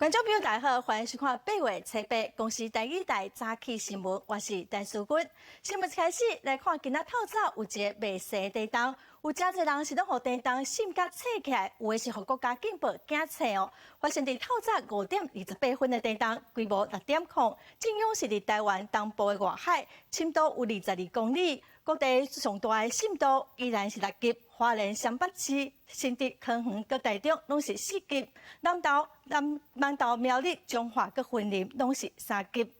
觀眾朋友大家好，歡迎收看8月初八公視台語台早起新聞，我是陳淑君。新聞開始來看，今仔透早有一个袂細地動，有誠濟人是攏予地動震甲醒起來，有的是予國家警報驚醒哦。發生佇透早5點28分的地動，規模6.0，震央是佇台灣東部的外海，深度有22公里。各地上大的震度宜蘭是6級，花蓮雙北市、新竹、桃園、佮台中攏是4級，南投、南南投苗栗、彰化、佮雲林攏是3級。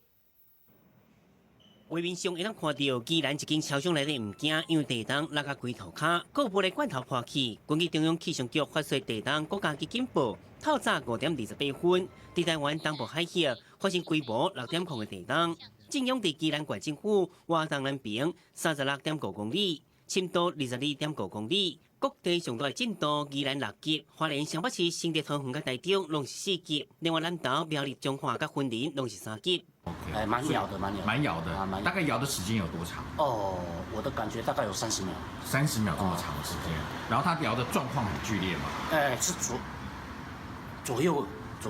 畫面上會當看著宜蘭一間超商內底毋驚，因為地動落甲規塗跤，閣玻璃罐頭破去。根據中央氣象局發出地動國家級警報，透早5點28分，佇台灣東部海域發生規模6.0的地動，震央佇宜蘭縣政府外東南邊36.5公里，深度22.5公里。各地上大震度，宜蘭6級，花蓮雙北市、新竹、桃園佮台中攏是4級，另外南投、苗栗、彰化佮雲林攏是3級。哎，蠻搖的，蠻搖，蠻搖的，大概搖的時間有多長？哦，我的感覺大概有三十秒。30秒這麼長的時間，然後它搖的狀況很劇烈嗎？哎，是左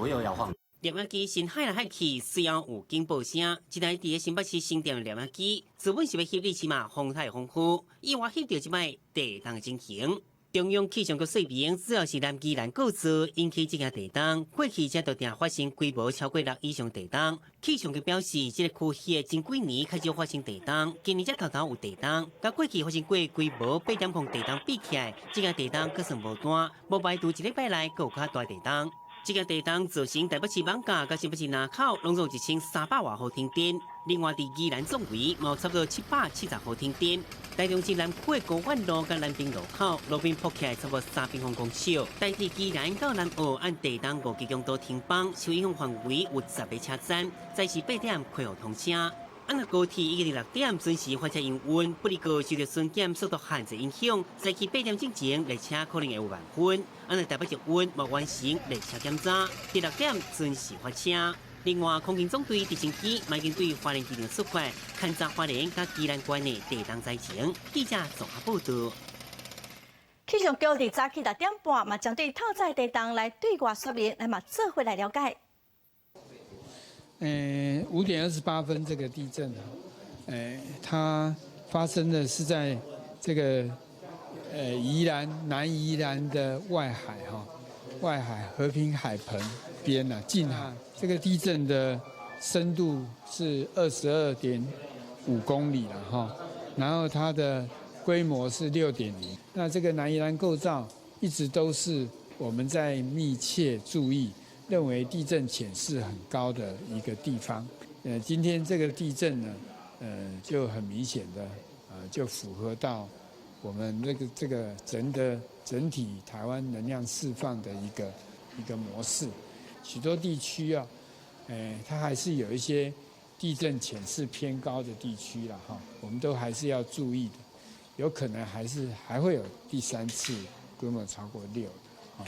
右搖晃。攝影機先海來海去，隨後有警報聲。這台佇新北市新店的攝影機，原本是欲翕利奇馬風台風雨，意外翕著這擺地動的情形。中央氣象局說明，主要是南宜蘭構造引起這件地動，過去才都定發生規模超過6以上地動。氣象局表示，這個區域近幾年較少發生地動，今年才頭頭有地動，佮過去發生過規模8.0地動比起來，這件地動閣算無大，無排除一禮拜內閣有較大地動。這個地動造成台北市艋舺佮新北市林口，攏總1300外戶停電。另外，佇宜蘭壯圍，嘛有差不多770戶停電。台中市南區的高苑路佮南平路口，路面曝起來差不多3平方公尺。台鐵宜蘭到南澳按地動5級強度停班，受影響範圍有10個車站，早時8點恢復通車。啊，若高鐵已經6點準時發車營運，不過受著巡檢速度限制影響，早起8點之前列車可能會有慢分。啊，若台北捷運嘛完成列車檢查，佇6點準時發車。另外，空警總隊直升機嘛已經對花蓮機場出發，勘查花蓮佮宜蘭縣的地動災情。記者綜合報道。氣象局佇早起6點半嘛，針對透早地動來對外說明，來嘛做伙來了解。5點28分這個地震啊，它發生的是在這個宜蘭南宜蘭的外海哈，外海和平海盆邊啊，近海。這個地震的深度是22.5公里了哈，然後它的規模是6.0。那這個南宜蘭構造一直都是我們在密切注意，認為地震潛勢很高的一個地方，今天這個地震呢，就很明顯的，就符合到我們這個整體台灣能量釋放的一個模式。許多地區啊，它還是有一些地震潛勢偏高的地區啦，哈，我們都還是要注意的，有可能還是還會有第三次規模超過6的，啊。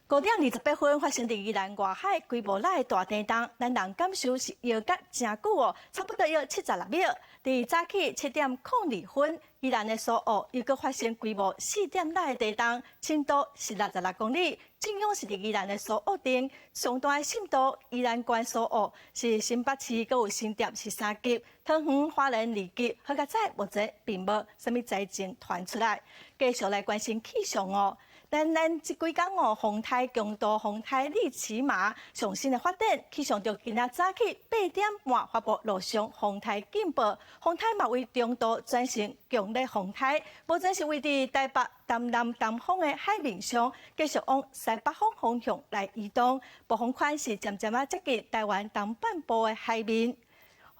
5點28分發生佇宜蘭外海規模6的大地動，咱人感受是搖甲誠久哦，差不多有76秒。佇早起7點02分，宜蘭的蘇澳又閣發生規模4.6的地動，深度是66公里，震央是佇宜蘭的蘇澳鎮，上大的震度宜蘭縣蘇澳是新北市，閣有新店是3級，桃園花蓮2級，好佳哉目前並無啥物災情傳出來。繼續來關心氣象哦。咱這幾工哦，風颱強度風颱利奇馬上新的發展，氣象局今仔早起8點半發布陸上風颱警報，風颱嘛為中度轉成強烈風颱，目前是位佇台北東南東方的海面上，繼續往西北方方向來移動，暴風圈是漸漸仔接近台灣東半部的海面。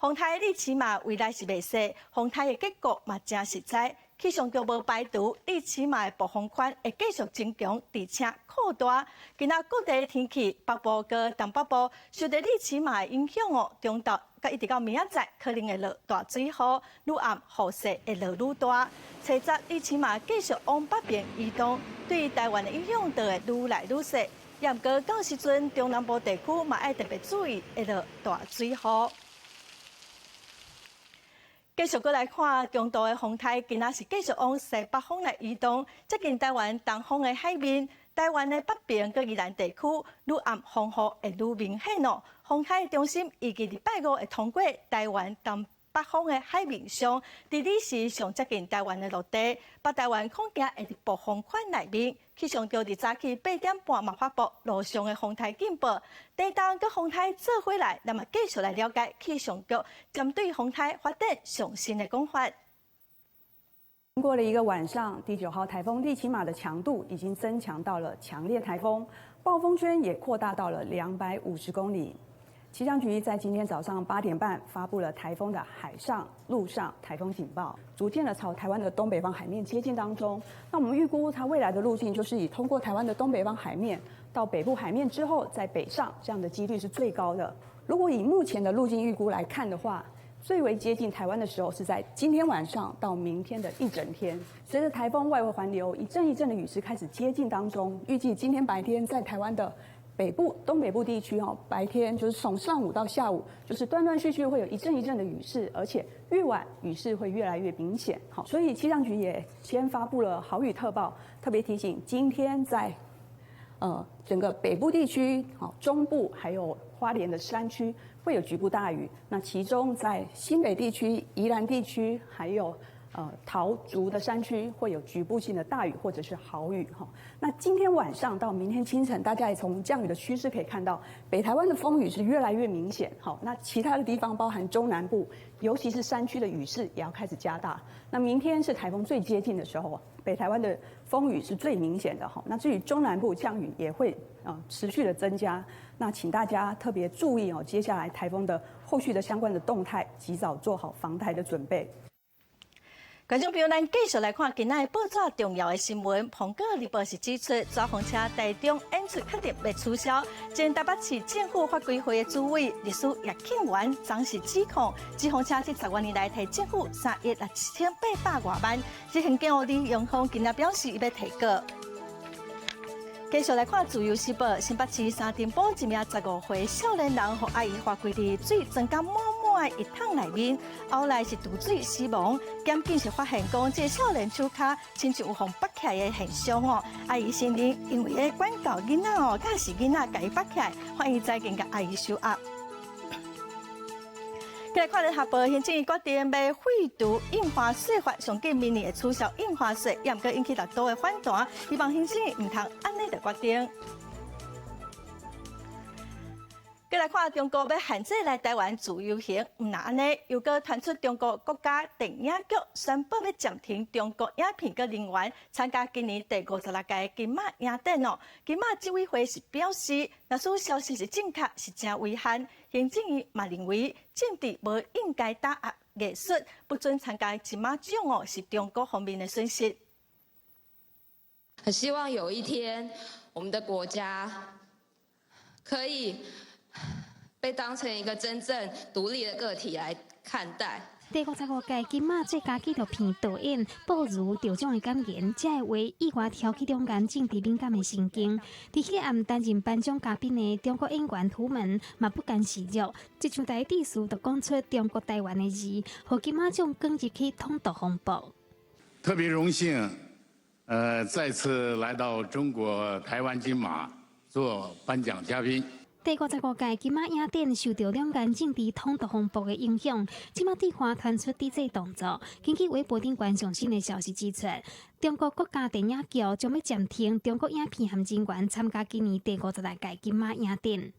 風颱利奇馬威力是袂細，風颱的結構嘛誠實在。氣象局無排除利奇馬的暴風圈會繼續增強，而且擴大。今仔各地天氣，北部佮東北部受著利奇馬的影響哦，中晝佮一直到明仔載可能會落大水雨，愈暗雨勢會落愈大。初十利奇馬繼續往北邊移動，對台灣的影響就會愈來愈細。毋過到時陣中南部地區嘛愛特別注意會落大水雨。繼續閣來看強度的風颱，今仔是繼續往西北方來移動，接近台灣東方的海面。台灣的北邊佮宜蘭地區，愈暗風雨會愈明顯哦。風颱中心預計禮拜五會通過台灣東北方的海面上，佇彼時上接近台灣的陸地，北台灣恐驚會佇暴風圈內面。氣象局佇早起8點半嘛發布陸上的風颱警報，地動佮風颱做伙來，咱嘛繼續來了解氣象局針對風颱發展上新的講法。過了一個晚上，第九號颱風利奇馬的強度已經增強到了強烈颱風，暴風圈也擴大到了250公里。氣象局在今天早上8點半發布了颱風的海上、陸上颱風警報，逐漸的朝台灣的東北方海面接近當中。那我們預估它未來的路徑就是以通過台灣的東北方海面到北部海面之後再北上，這樣的幾率是最高的。如果以目前的路徑預估來看的話，最為接近台灣的時候是在今天晚上到明天的一整天。隨着颱風外圍環流一陣一陣的雨勢開始接近當中，預計今天白天在台灣的北部、東北部地區哦，白天就是從上午到下午，就是斷斷續續會有一陣一陣的雨勢，而且越晚雨勢會越來越明顯。好，所以氣象局也先發布了豪雨特報，特別提醒今天在整個北部地區、好中部還有花蓮的山區會有局部大雨。那其中在新北地區、宜蘭地區還有桃竹的山區會有局部性的大雨或者是豪雨哈。那今天晚上到明天清晨，大家也從降雨的趨勢可以看到，北台灣的風雨是越來越明顯。好，那其他的地方包含中南部，尤其是山區的雨勢也要開始加大。那明天是颱風最接近的時候，北台灣的風雨是最明顯的哈。那至於中南部降雨也會持續的增加。那請大家特別注意哦，接下來颱風的後續的相關的動態，及早做好防台的準備。觀眾朋友，咱繼續來看今仔日報紙重要的新聞。蘋果日報是指出，紙風車台中演出確定欲取消。前台北市政府法規會的主委律師葉慶元，昨是指控紙風車這10外年來提政府3億6800外萬。執行長李榮峰今日表示，伊欲提告。繼續來看《自由時報》，新北市三重埔一名15歲少年人，予阿姨罰規佇水裝甲滿滿的浴桶內面，後來是墮水死亡。檢警是發現講，這個少年手跤親像有予縛起來的現象哦。阿姨承認，因為咧管教囡仔哦，敢是囡仔共伊縛起來，法院裁定共阿姨收押。來看聯合報，行政院決定欲廢除印花稅法，上緊明年會取消印花稅，也毋過引起六都的反彈，希望行政院毋通按呢就決定。閣來看中國欲限制來台灣自由行，毋但按呢，又閣傳出中國國家電影局宣布欲暫停中國影片佮人員參加今年第56屆金馬影展哦。金馬執委會是表示，若使消息是正確，是誠遺憾。行政院嘛認為政治無應該打壓藝術，不准參加金馬獎哦，是中國方面的損失。很希望有一天，我們的國家可以被當成一個真正獨立的個體來看待。第55屆金馬最佳紀錄片導演布如得獎的感言，這个話意外挑起兩岸政治敏感的神經。佇彼暗擔任頒獎嘉賓的中國演員圖門嘛不甘示弱，一上台致辭就講出中國台灣的字，予金馬獎捲入去統獨風暴。特別榮幸，再次來到中國台灣金馬做頒獎嘉賓。第55屆金馬影展受著兩岸政治統獨風暴的影響，這馬對外傳出抵制動作。根據微博頂懸上新的消息指出，中國國家電影局將欲暫停中國影片和人員參加今年第56屆金馬影展。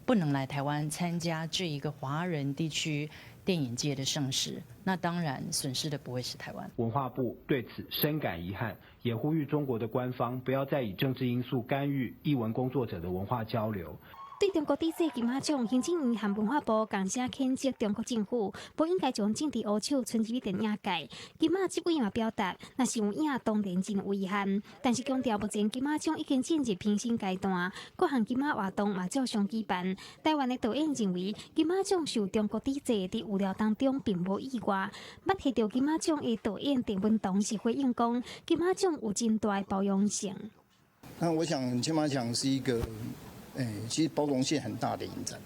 不能來台灣參加這一個華人地區電影界的盛事，那當然損失的不會是台灣。文化部對此深感遺憾，也呼籲中國的官方不要再以政治因素干預藝文工作者的文化交流。對中國抵制金馬獎，行政院和文化部仝聲譴責中國政府，不應該將政治烏手伸入電影界。金馬執委嘛表達，若是有影當然真遺憾，但是強調目前金馬獎已經進入評審階段，各項金馬活動嘛照常舉辦。台灣的導演認為，金馬獎受中國抵制，佇預料當中並無意外。捌摕著金馬獎的導演鄭文堂是回應講，金馬獎有真大的包容性。那我想金馬獎是一個，其實包容性很大的影展。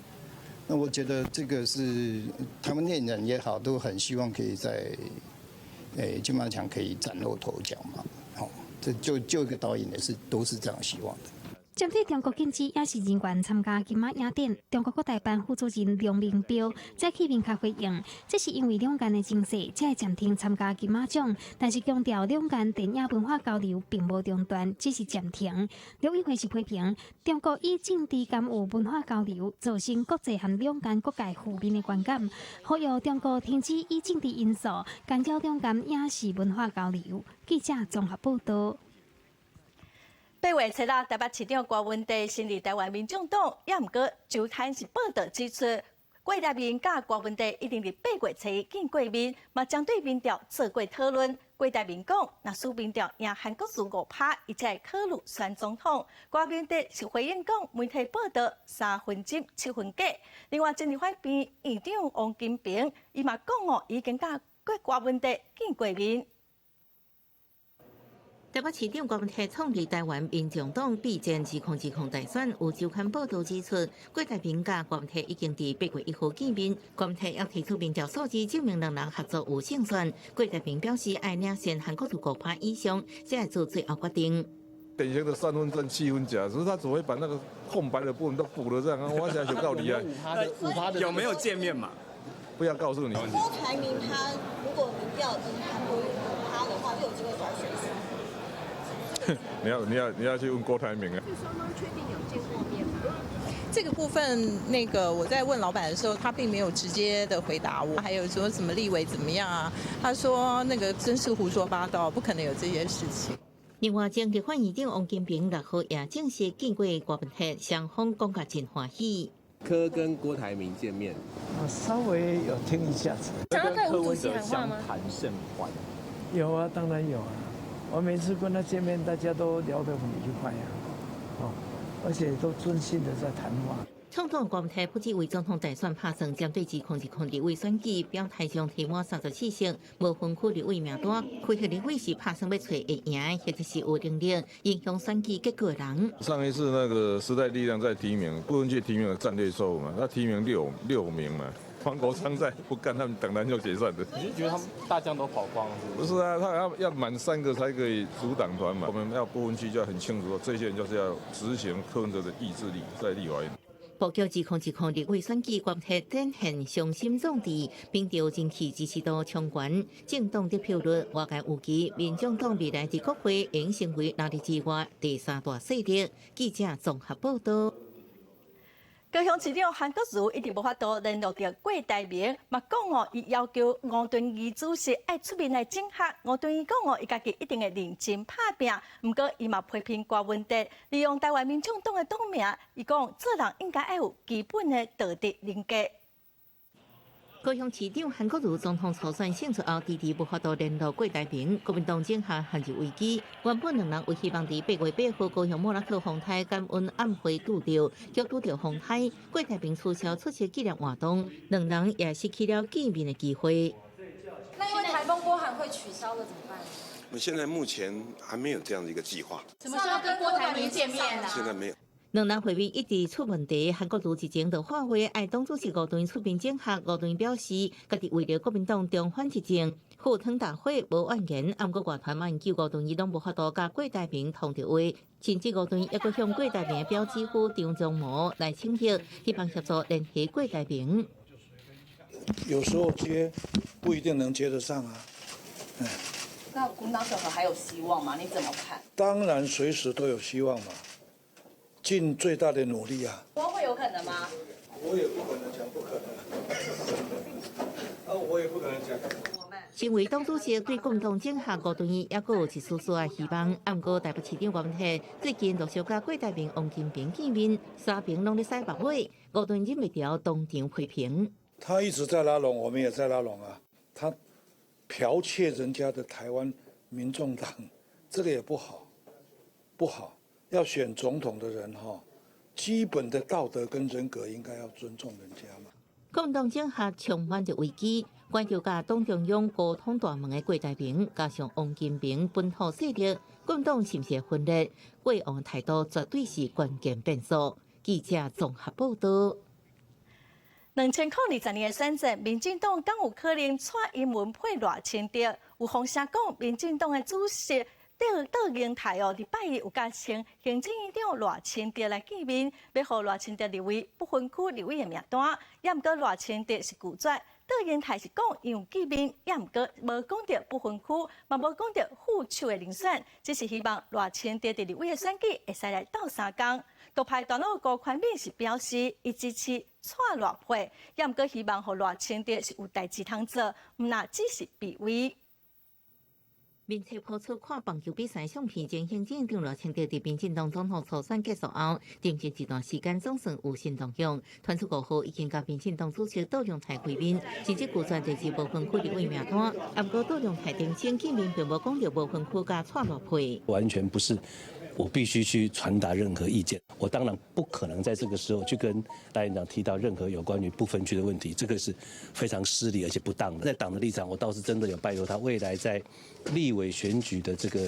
那我覺得這個是台灣電影人也好，都很希望可以在金馬獎可以嶄露頭角嘛。好。這就一個導演也是都是這樣希望的。針對中國禁止影視人員參加金馬影展，中國國台辦副主任梁榮彪再去明確回應，這是因為兩岸的情勢，才會暫停參加金馬獎，但是強調兩岸電影文化交流並無中斷，只是暫停。陸委會是批評中國以政治干預文化交流，造成國際和兩岸各界負面的觀感，呼籲中國停止以政治因素干擾兩岸影視文化交流。記者綜合報道。8月7日，台北市長郭文哲成立台灣民眾黨，也毋過周刊是報道指出，郭台銘佮郭文哲一定佇8月7日見過面，嘛針對民調做過討論。郭台銘講，若輸民調贏韓國瑜5%，伊才會考慮選總統。郭文哲是回應講，媒體報道三分真七分假。另外，前立法院院長王金平，伊嘛講哦，已經佮郭文哲見過面。台北市長郭文哲創立台灣民眾黨備戰2020大選，有週刊報道指出，郭台銘佮郭文哲已經佇8月1號見面，郭文哲也提出民調數字證明兩人合作有勝算。郭台銘表示愛領先韓國瑜5%以上，才會做最後決定。典型的三分真七分假，只是他只會把那個空白的部分都補了這樣。我想就告你啊，5%的有沒有見面嘛？不要告訴你。郭台銘他如果民調贏韓國瑜5%的話，就有機會轉選。你要去問郭台銘啊？雙方確定有見過面嗎？這個部分，那個我在問老闆的時候，他並沒有直接的回答我。還有說什麼立委怎麼樣啊？他說那個真是胡說八道，不可能有這些事情。另外，前立法院長王金平6號也正式見過郭文哲，雙方講甲真歡喜。柯跟郭台銘見面，我稍微有聽一下子。想要跟吳主席喊話嗎？相談甚歡。有啊，當然有啊。我每次跟他見面，大家都聊得很愉快呀，哦，而且都專心的在談話。創黨郭文哲不只為總統大選拍算，針對2020立委選舉表態將提滿34席，無分區立委名單，開設立委是拍算欲揣會贏，或者是有能力影響選舉結果的人。上一次那個時代力量在提名，不分區提名的戰略錯誤嘛，他提名六名嘛。黃國昌再不幹，他們黨團就解散的。你是覺得他們大將都跑光了？不是啊，他要滿三個才可以組黨團嘛。我們要不分區就要很清楚，這些人就是要執行柯文哲的意志力，在立法院。布局2020立委選舉，郭文哲展現雄心壯志，民調人氣支持度衝懸，政黨得票率外界預期，民眾黨未來佇國會應成為六日之外第三大勢力。記者綜合報道。高雄市長韓國瑜一直無法度聯絡著郭台銘，嘛講哦，伊要求吳敦義主席愛出面來整合。吳敦義講哦，伊家己一定會認真拍拚。毋過伊嘛批評郭文哲利用台灣民眾黨的黨名，伊講做人應該愛有基本的道德人格。高雄市長韓國瑜總統初選勝出後，遲遲無法度聯絡郭台銘，國民黨整下陷入危機。原本兩人有希望佇8月8號高雄莫拉克風颱感恩晚會拄著，卻拄著風颱，郭台銘取消出席紀念活動，兩人也失去了見面的機會。那因為颱風過後會取消了，怎麼辦？我現在目前還沒有這樣的一個計劃。什麼時候跟郭台銘見面啊？現在沒有。兩人會面一直出問題，韓國瑜日前就喊話，愛黨主席吳敦義出面整合。吳敦義表示，家己為著國民黨重返執政，赴湯蹈火無怨言。毋過外傳馬英九、吳敦義攏無法度佮郭台銘通著話，甚至吳敦義猶閣向郭台銘的表姊夫張忠謀來請益，希望協助聯繫郭台銘。有時候接不一定能接得上啊。那國民黨整合還有希望嗎？你怎麼看？當然隨時都有希望嘛。盡最大的努力啊！國會有可能嗎？我也不可能講不可能，啊，我也不可能講。身為黨主席，對國民黨整合吳敦義，猶閣有一絲絲的希望。毋過台北市長郭文哲最近陸續佮郭台銘、王金平見面，三爿攏咧使目尾，吳敦義忍袂牢當場批評。他一直在拉攏，我們也在拉攏啊。他剽竊人家的台灣民眾黨，這個也不好，不好。要選總統的人哈，基本的道德跟人格應該要尊重人家嘛。國民黨整合充滿著危機，關著佮黨中央溝通大門的郭台銘，加上王金平本土勢力，國民黨是毋是會分裂？郭王態度絕對是關鍵變數。記者綜合報道。2020年的選戰，民進黨敢有可能蔡英文配賴清德？有風聲講，民進黨的主席卓榮泰哦，禮拜一有共前行政院長賴清德來見面，欲予賴清德列為不分區立委的名單。也毋過賴清德是拒絕。卓榮泰是講有見面，也毋過無講著不分區，嘛無講著副手的人選，只是希望賴清德佇立委的選舉會使來鬥相共。獨派大佬辜寬敏是表示，伊支持蔡賴配，也毋過希望予賴清德是有代誌通做，毋若只是避諱。面冊拋出看棒球比賽相片，前行政院長賴清德佇民進黨總統初選結束後，沉寂一段時間總算有新動向。傳出5號已經佮民進黨主席卓榮泰會面，甚至拒絕列入無分區立委名單。毋過卓榮泰澄清見面並無講著無分區佮蔡賴配。完全不是我必須去傳達任何意見，我當然不可能在這個時候去跟賴院長提到任何有關於不分區的問題，這個是非常失禮而且不當的。在黨的立場，我倒是真的有拜託他，未來在立委選舉的這個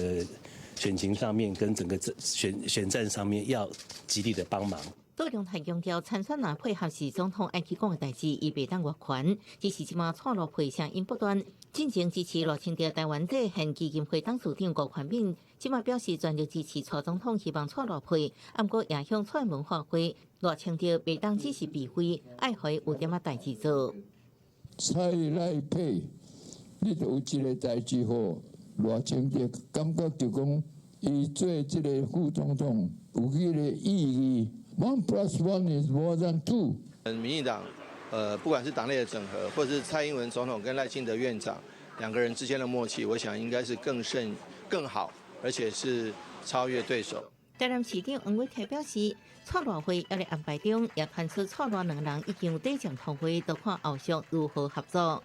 選情上面，跟整個選戰上面，要極力的幫忙。卓榮泰強調，參選若配合是總統愛去講的代誌，伊袂當越權。只是這馬蔡賴配聲音不斷，進前支持賴清德台灣制憲基金會董事長辜寬敏，這馬表示全力支持蔡總統，希望蔡賴配，毋過也向蔡英文發話，賴清德袂當只是避諱，愛予伊有點仔代誌做。蔡賴配，你就有一個代誌予賴清德感覺就講，伊做這個副總統有彼個意義。One plus one is more than two。民進黨，不管是黨內的整合，或者是蔡英文總統跟賴清德院長兩個人之間的默契，我想應該是更勝、更好，而且是超越對手。台南市長黃偉哲表示，蔡賴會猶咧安排中，也傳出蔡賴兩人已經有短暫通話，都看後續如何合作。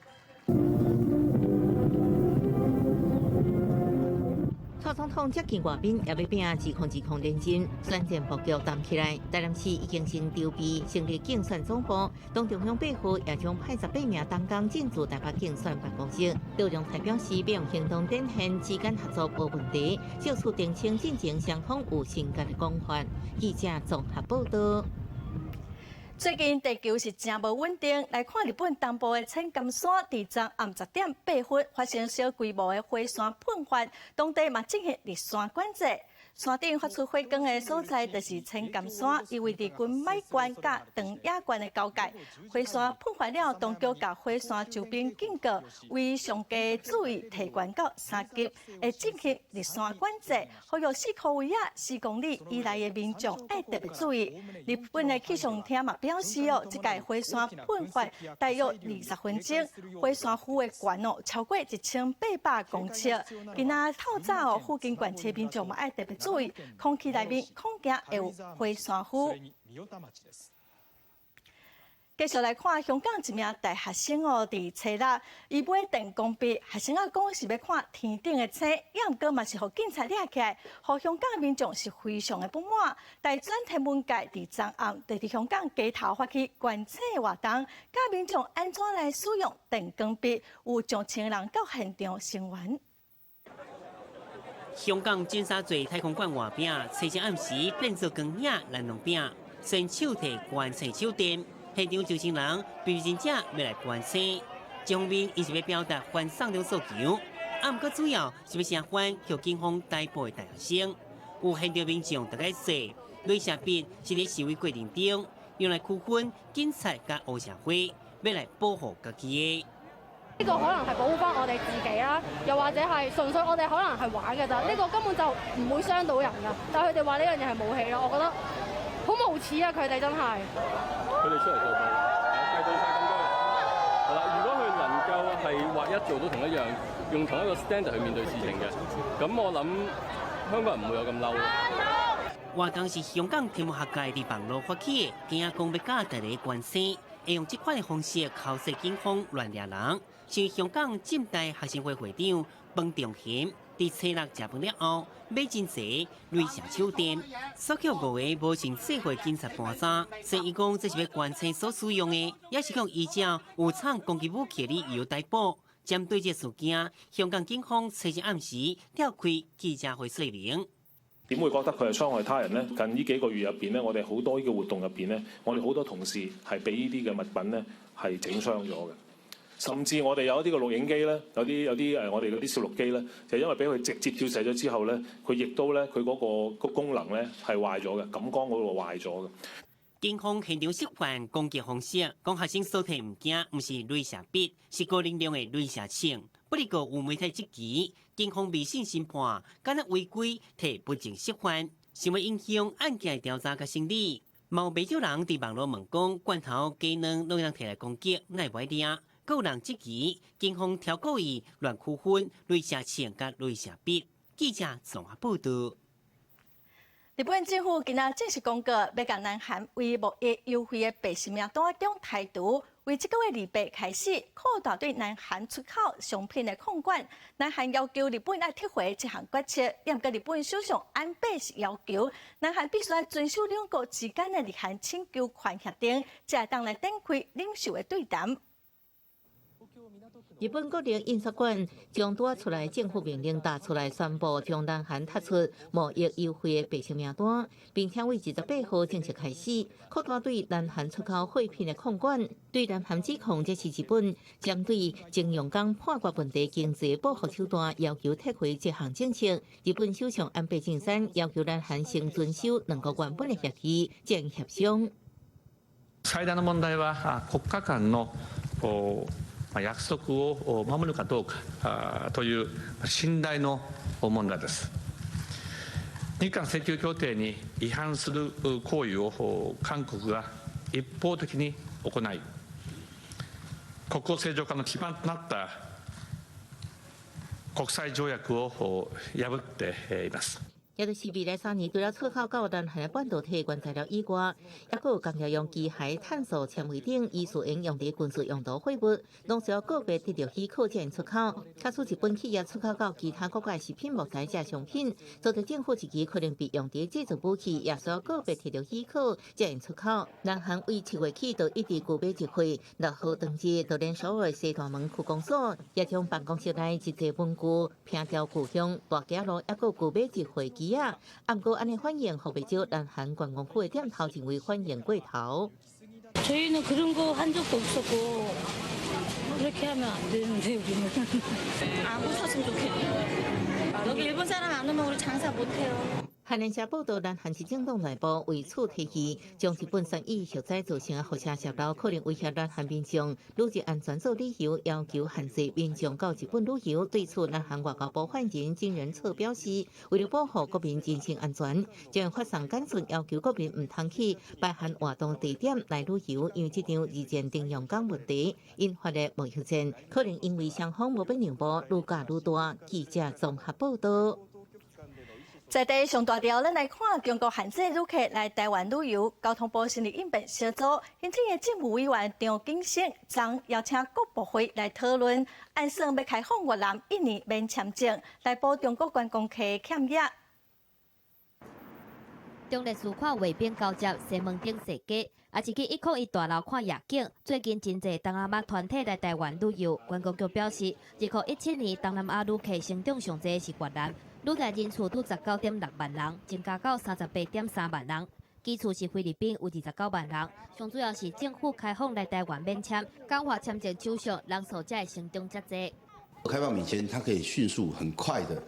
蔡總統接見外賓，也欲拚2020連任，選戰布局澹起來。台南市已經先籌備成立競選總部，黨中央8號也將派18名同工進駐台北競選辦公室。卓榮泰表示，欲用行動展現之間合作無問題，借此澄清進前雙方有成見的講法。記者綜合報道。最近地球是誠無穩定，來看日本東部的千金山，佇昨暗10點8分發生小規模的火山噴發，當地嘛進行入山管制。山頂發出火光的所在就是千金山，伊位佇群馬縣佮長野縣的交界。火山噴發了，當局共火山周邊警告，為上低注意提懸到3級，會進行入山管制，呼籲四箍圍仔4公里以內的民眾愛特別注意。日本的氣象廳嘛表示哦，這屆火山噴發大約20分鐘，火山灰的懸哦超過1800公尺。今仔透早哦，附近縣市民眾嘛愛特別注意，空氣內面恐驚會有火山灰。繼續來看香港一名大學生哦，佇初六，伊買電光筆，學生仔講是欲看天頂的星，也毋過嘛是予警察掠起來，予香港民眾是非常的不滿。大專天文界佇昨暗，佇佇香港街頭發起觀星活動，教民眾按怎來使用電光筆，有上千人到現場聲援。香港尖沙咀太空館外壁，初一暗時變做光影連儂餅，伸手提觀星手電，現場上千人比真正欲來觀星。一方面，伊是欲表達反送中訴求，啊，毋過主要是欲聲援予警方逮捕的大學生。有現場民眾特別說，鐳射筆是佇示威過程中用來區分警察佮黑社會，欲來保護家己的。呢個可能係保護翻我哋自己啦，又或者係純粹我哋可能係玩嘅咋，呢個根本就唔會傷到人噶。但係佢哋話呢樣嘢係武器咯，我覺得好無恥啊！佢哋真係。佢哋出嚟做計到晒咁多人，係啦。如果佢能夠係劃一做到同一樣，用同一個 standard 去面對事情嘅，咁我諗香港人唔會有咁嬲。活動是香港天文學界佇網路發起的，驚講欲教大家觀星，會用這款的方式剾洗警方亂掠人。是香港浸大學生會會長彭仲賢，佇初六食飯了後，買真濟鐳射手電，鎖予五个無穿制服警察搬走。雖然講這是欲觀星所使用的，也是講依照有藏攻擊武器的理由逮捕。針對這事件，香港警方初一暗時召開記者會說明。點會覺得佢係傷害他人呢？近呢幾個月入邊呢，我哋好多呢個活動入邊呢，我哋好多同事係俾呢啲嘅物品呢係整傷咗嘅。甚至我哋有一啲個錄影機咧，有啲我哋嗰啲攝錄機咧，就因為俾佢直接照射咗之後咧，佢亦都咧佢嗰個功能咧係壞咗嘅，感光嗰個壞咗嘅。警方現場釋法攻擊方式，講學生所提物件毋是鐳射筆，是高能量的鐳射槍。不過有媒體質疑，警方未審先判，敢若違規提物證釋法，想欲影響案件調查佮審理。嘛有袂少人佇網路問講，罐頭雞卵攏會當提來攻擊，哪會袂掠？閣有人質疑，警方挑故意亂區分鐳射槍佮鐳射筆。記者綜合報導。日本政府今仔正式公告，欲共南韓為貿易優惠的白色名單中剔除。為這個月28開始，擴大對南韓出口商品的控管。南韓要求日本愛撤回這項決策，毋過日本首相安倍是要求南韓必須愛遵守兩國之間的日韓請求權協定，才會當來展開領袖的對談。日本國立印刷館將拄仔出來政府命令打出來宣布，將南韓剔出貿易優惠的白色名單，並且為28號正式開始擴大對南韓出口貨品的控管。對南韓指控這是日本針對徵用工判決問題經濟報復手段，要求撤回這項政策。日本首相安倍晉三要求南韓先遵守兩國原本的協議，進行協商。最大の問題は國家間の約束を守るかどうかという信頼の問題です。日韓請求協定に違反する行為を韓國が一方的に行い、国交正常化の基盤となった國際條約を破っています。也就是未來3年，除了出口到南韓的半導體原材料以外，抑閣有工業用機械、炭素纖維等，疑似應用佇軍事用途貨物，攏需要個別得著許可才能出口。假使日本企業出口到其他國家的食品木材這商品，遭到政府質疑可能被用佇製造武器，也需要個別得著許可才能出口。南韓為7月起就一直購買集會，6號當日就連首爾西大門區公所也將辦公室內一濟文具、拼雕故鄉、大家路抑閣購買集會機啊，毋過按呢反應，予袂少南韓觀光區的店頭認為反應過頭。 저희는 그런 거 한 적도 없었고 그렇게 하면 안 되는데 우리는 안 붙였으면 좋겠네요. 여기 일본 사람 안 오면 우리 장사 못 해요. 韓聯社報道，南韓執政黨內部為此提議，將日本三一核災造成的輻射洩漏可能威脅南韓民眾旅日安全做理由，要求限制民眾到日本旅遊。對此，南韓外交部發言人金仁策表示，為了保護國民人身安全，將發送簡訊要求國民毋通去北韓活動地點來旅遊，因為這場二戰徵用工問題引發的貿易戰，可能因為雙方無欲讓步，愈攪愈大。記者綜合報道。在地上大條，咱來看中國限制旅客來台灣旅遊，交通部成立應變小組，行政院政務委員張景生昨邀請各部會來討論，按算欲開放越南、印尼免簽證，來補中國觀光客欠額。中壢市看衛兵交接西門町踅街，也是去101大樓看夜景。最近真濟東南亞團體來台灣旅遊，觀光局表示，2017年東南亞旅客成長上濟是越南。旅來人數拄19.6萬人，增加到38.3萬人。其次是菲律賓有29萬人。上主要是政府開放來台灣免簽，簡化簽證手續，人數才會成長遮濟。開放免簽，它可以迅速、很快的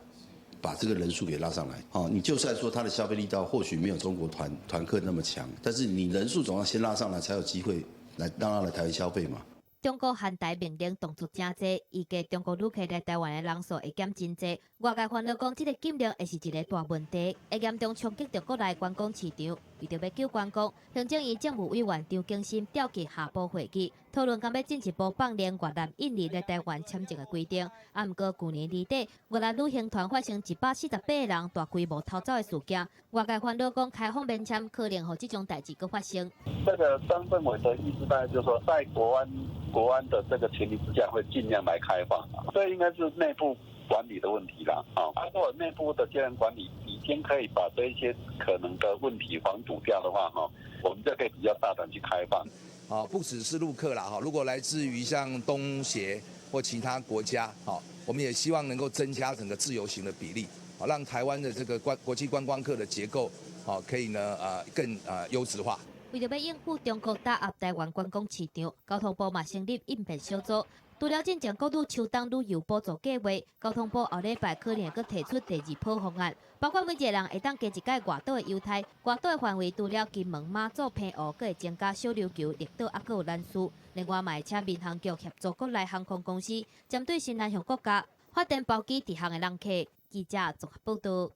把這個人數給拉上來。哦，你就算說它的消費力道或許沒有中國團客那麼強，但是你人數總要先拉上來，才有機會來讓他來台灣消費嘛。中國限台命令動作誠濟，預計中國旅客來台灣的人數會減真濟。外界煩惱講，這個禁令會是一個大問題，會嚴重衝擊著國內觀光市場。為著欲救觀光，行政院政務委員張景森召集下晡會議，討論敢欲進一步放寬越南、印尼來台灣簽證的規定。啊，毋過舊年年底，越南旅行團發生148人大規模逃走的事件，外界煩惱講開放免簽可能予這種代誌閣發生。這個張政委的意思大概就是說，在國安的這個前提之下，會盡量來開放。這應該是內部管理的問題啦。啊，如果內部的既然管理已經可以把這一些可能的問題防堵掉的話，哈，我們就可以比較大膽去開放。啊，不只是陸客啦，哈，如果來自於像東協或其他國家，哈，我們也希望能夠增加整個自由行的比例，啊，讓台灣的這個國際觀光客的結構，啊，可以呢，更優質化。為著欲應付中國打壓台灣觀光市場，交通部嘛成立應變小組，除了進前國旅秋冬旅遊補助計劃，交通部後禮拜可能會閣提出第二波方案，包括每一个人會當加一擺外島的優待，外島的範圍除了金門、馬祖、澎湖，閣會增加小琉球、綠島，猶閣有蘭嶼。另外，嘛會請民航局協助國內航空公司，針對新南向國家發展包機直航的人客。記者綜合報導。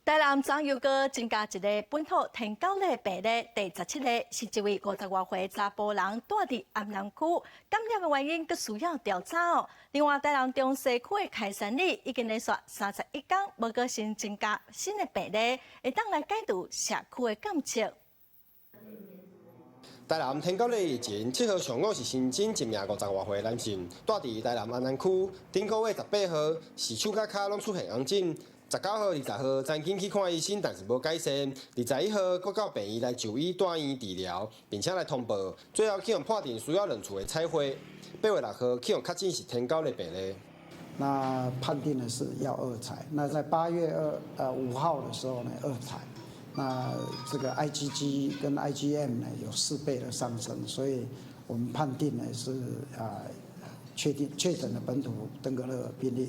台南昨又閣增加一个本土天狗的病例，第17个是一位50外歲查埔人，蹛佇安南區，感染的原因閣需要調查哦。另外，台南中西區的開山里已經連續31天無閣新增加新的病例，會當來解除社區的監測。台南天狗日疫情7號上午是新增一名50外歲男性，蹛佇台南安南區，頂個月18號是手佮跤攏出現紅疹。19號、20號，趕緊去看醫生，但是無改善。21號，閣到病院來就醫住院治療，並且來通報，最後去予判定需要兩次的採血。8月6號去予確診是天狗的病例。那判定的是要二採，那在8月5號的時候呢，二採，那這個 IgG 跟 IgM 呢有4倍的上升，所以我們判定呢是啊確定確診的本土登革熱病例。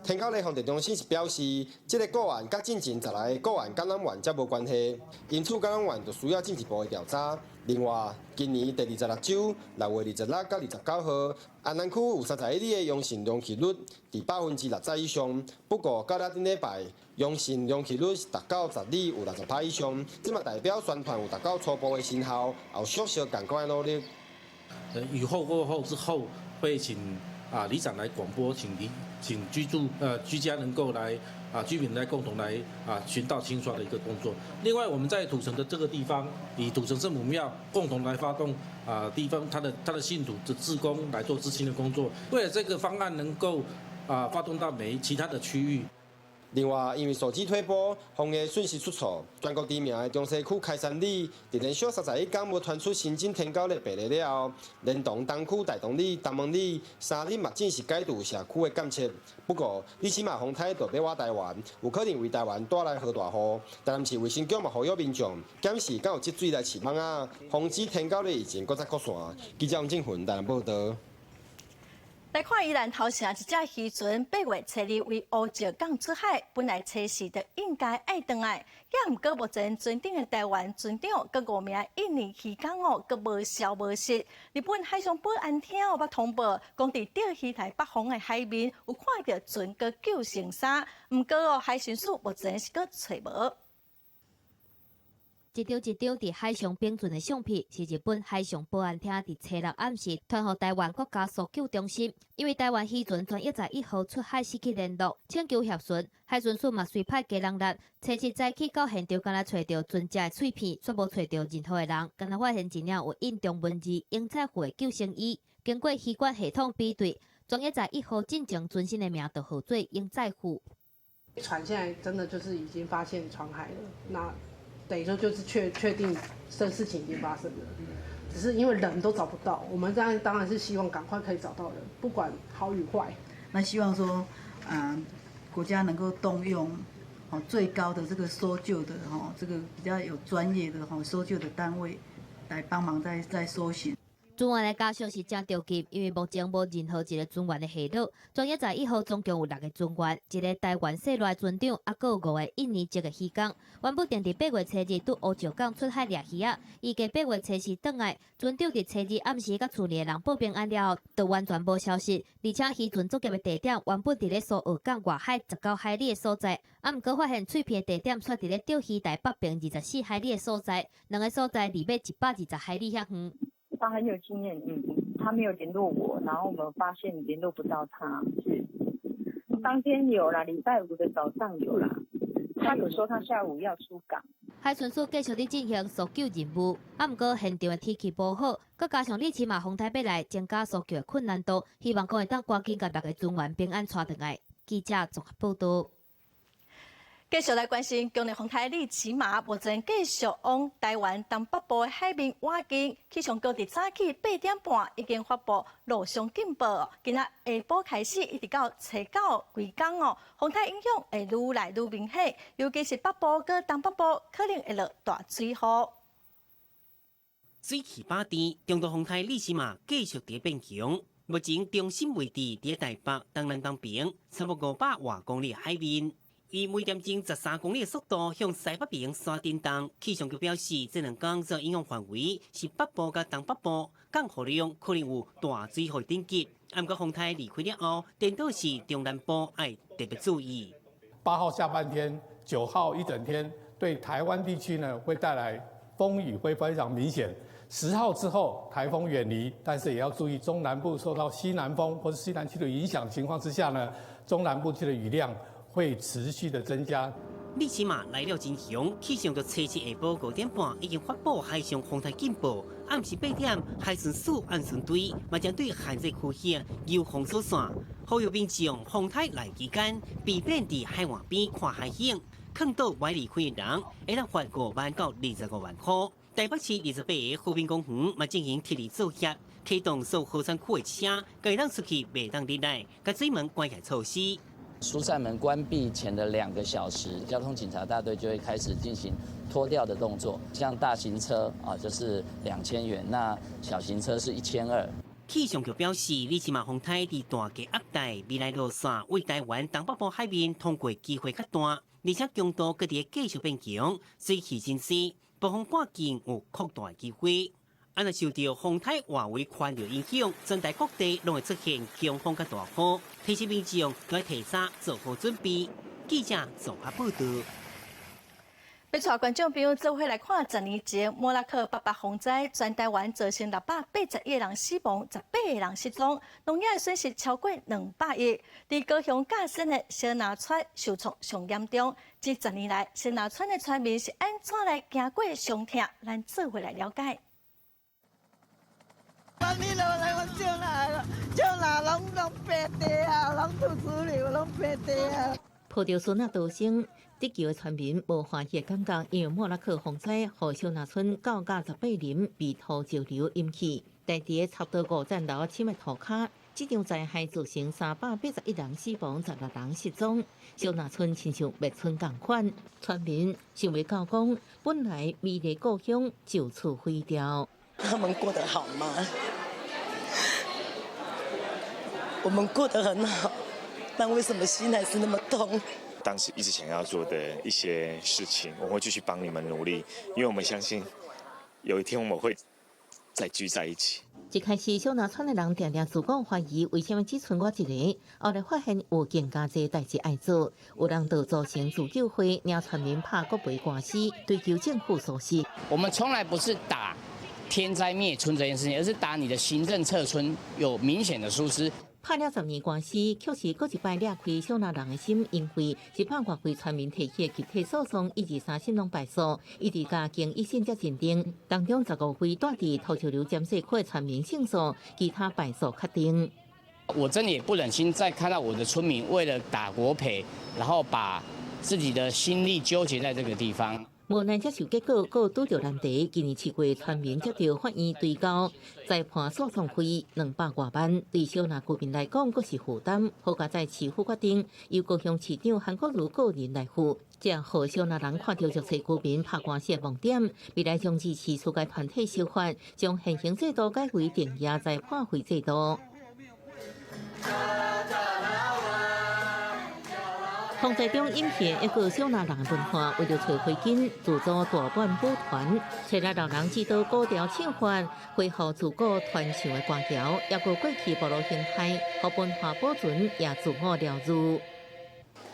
天狗的防治中心是表示，這个個案佮進前10來个個案感染源才無關係，因此感染源就需要進一步的調查。另外，今年第26周6月26到29號，安南區有31例的陽性容器率佇60%以上。不過到了頂禮拜，陽性容器率是達到十例有60%以上，這嘛代表宣傳有達到初步的成效，有縮小共款的努力。雨後過後之後，會請啊里長來廣播，請里請居住居家能夠來啊居民來共同來啊巡道清刷的一個工作。另外，我們在土城的這個地方，以土城聖母廟共同來發動啊地方他的信徒的志工來做自清的工作。為了這個方案能夠啊發動到每其他的區域。另外，因為手機推播防疫訊息出錯，全國知名的中西區開山里，佇連續31天無傳出新增天狗的病例了後，連同東區大同里、東門里3日嘛正式解除社區的監測。不過，你起碼風颱就欲倚台灣，有可能為台灣帶來予大雨。台南市衛生局嘛呼籲民眾檢視敢有積水來飼蠓仔，防止天狗的疫情閣再擴散。記者王正雲台南報導。來看宜蘭頭城一隻漁船8月初2為烏石港出海，本來初四就應該愛轉來，也毋過目前船頂的台灣船長佮五名印尼漁工哦，閣無消無息。日本海上保安廳哦，捌通報，講佇釣魚台北方的海面有看著船佮救生衫，毋過哦，海巡署目前是閣揣無。一張一張佇海上冰存的相片，是日本海上保安廳佇初六暗時傳予台灣國家搜救中心。因為台灣漁船專一十一號出海失去聯絡，請求協巡，海巡署嘛隨派家人力，初七早起到現場，敢若揣著船隻的碎片，卻無揣著任何的人，敢若發現一領有印中文字永在富的救生衣。經過漁管系統比對，專一十一號進前船身的名就號做永在富。船現在真的就是已經發現船骸了，那等於說就是確定這事情已經發生了，只是因為人都找不到，我們當然是希望趕快可以找到人，不管好與壞。那希望說，國家能夠動用最高的這個搜救的這個比較有專業的搜救的單位來幫忙在搜尋。船員的家屬是誠著急，因為目前無任何一個船員的下落。專一十一號總共有六個船員，一个台灣姓賴船長，猶閣有五个印尼籍的漁工。原本定佇8月初2佇烏石港出海掠魚仔，預計8月初4轉來。船長佇初二暗時佮厝裡的人報平安了後，就完全無消息。而且漁船作業的地點原本佇咧蘇澳港外海19海里的所在，啊，毋過發現碎片的地點卻佇咧釣魚台北爿24海里的所在，兩个所在離欲120海里遐遠。他很有經驗，他沒有聯絡我，然後我們發現聯絡不到他，是當天有啦，禮拜五的早上有啦，他有說他下午要出港。海巡署繼續佇進行搜救任務，啊，毋過現場的天氣無好，閣加上利奇馬風颱欲來，增加搜救的困難度，希望講會當趕緊共六个船員平安帶轉來。記者綜合報導。繼續來關心，強烈風颱利奇馬目前繼續往台灣東北部的海面倚近。氣象局佇早起8點半已經發布陸上警報。今仔下晡開始一直到初九規工哦，風颱影響會愈來愈明顯，尤其是北部佮東北部可能會落大水雨。水氣飽甜，中度風颱利奇馬繼續佇變強。目前中心位置佇台北東南東邊，差不多500外公里海面，以每點鐘13公里的速度向西北邊徙振動。氣象局表示，這兩工受影響範圍是北部佮東北部，降雨量可能有大水雨等級。毋過風颱離開了後，顛倒是中南部愛特別注意。 8號下半天，9號一整天，對台灣地區呢會帶來風雨會非常明顯。10號之後，颱風遠離，但是也要注意中南部受到西南風或是西南氣流影響情況之下呢，中南部區的雨量會持續的增加。利奇馬來了真兇，氣象局測試下晡5點半已經發布海上風颱警報，暗時8點海巡署岸巡隊嘛針對限制區域遊封鎖線，呼籲民眾風颱來期間避免佇海岸邊看海景，勸導欲離開的人會當罰5萬到25萬箍。台北市28个和平公園嘛進行撤離作業，啟動所有火山區的車，會當出去袂當入來，共水門關起措施。疏散門關閉前的2個小時，交通警察大隊就會開始進行拖吊的動作。像大型車啊，就是2000元，那小型車是1200。氣象局表示，利奇馬風颱佇大溪鴨帶未來路線為台灣東北部海面通過機會較大，而且強度閣佇繼續變強，水汽真濟，暴風半徑有擴大的機會。啊，若受到風颱外圍環流影響，全台各地攏會出現強風佮大雨，提醒民眾要提早做好準備。記者綜合報道。欲帶觀眾朋友做伙來看10年前莫拉克八八風災，全台灣造成681個人死亡，18個人失蹤，農業損失超過200億。佇高雄甲仙的小林村受創上嚴重，這10年來，小林村的村民是按怎來行過傷痛？咱做伙來了解。你落來，我少來了，少來攏攏白地啊，攏土石流，攏白地啊。抱著孫仔逃生，得救的村民無歡喜的感覺，因為莫拉克風災，予小林村九甲18林被土石流淹去。但佇差不多五層樓深的塗跤，這場災害造成381人死亡，16人失蹤。小林村親像滅村仝款，村民想袂到講，本來美麗故鄉就此毀掉。他們過得好嗎？我們過得很好，但為什麼心還是那麼痛？當時一直想要做的一些事情，我會繼續幫你們努力，因為我們相信有一天我們會再聚在一起。一開始，小林村的人定定自我懷疑，為什麼只賰我一个？後來發現有更加濟代誌愛做，有人就組成自救會，領村民拍國賠官司，追究政府疏失。我們從來不是打天災滅村這件事情，而是打你的行政撤村有明顯的疏失。拍了10年官司，卻是閣一擺掠開小林人的心，因為100外位村民提起的集體訴訟，一二三審攏敗訴，一直到經一審才認定，當中15位住佇土石流淹水區的村民勝訴，其他敗訴確定。我真的也不忍心再看到我的村民為了打國賠，然後把自己的心力糾結在這個地方。無奈接受結果，閣拄著難題。今年7月，村民接到法院追交裁判訴訟費200外萬，對小林居民來講，閣是負擔。好佳哉市府決定由高雄市長韓國瑜個人來付，這予小林人看著足濟居民拍官司的盲點。未來將支持司改團體修法，將現行制度改為定額裁判費制度。風災中湧現一個小林人的文化，為著揣灰金，自組大阪舞團，揣來老人指導古調唱法，恢復自古傳唱的歌謠，抑閣過去部落形態，予文化保存也自我療愈。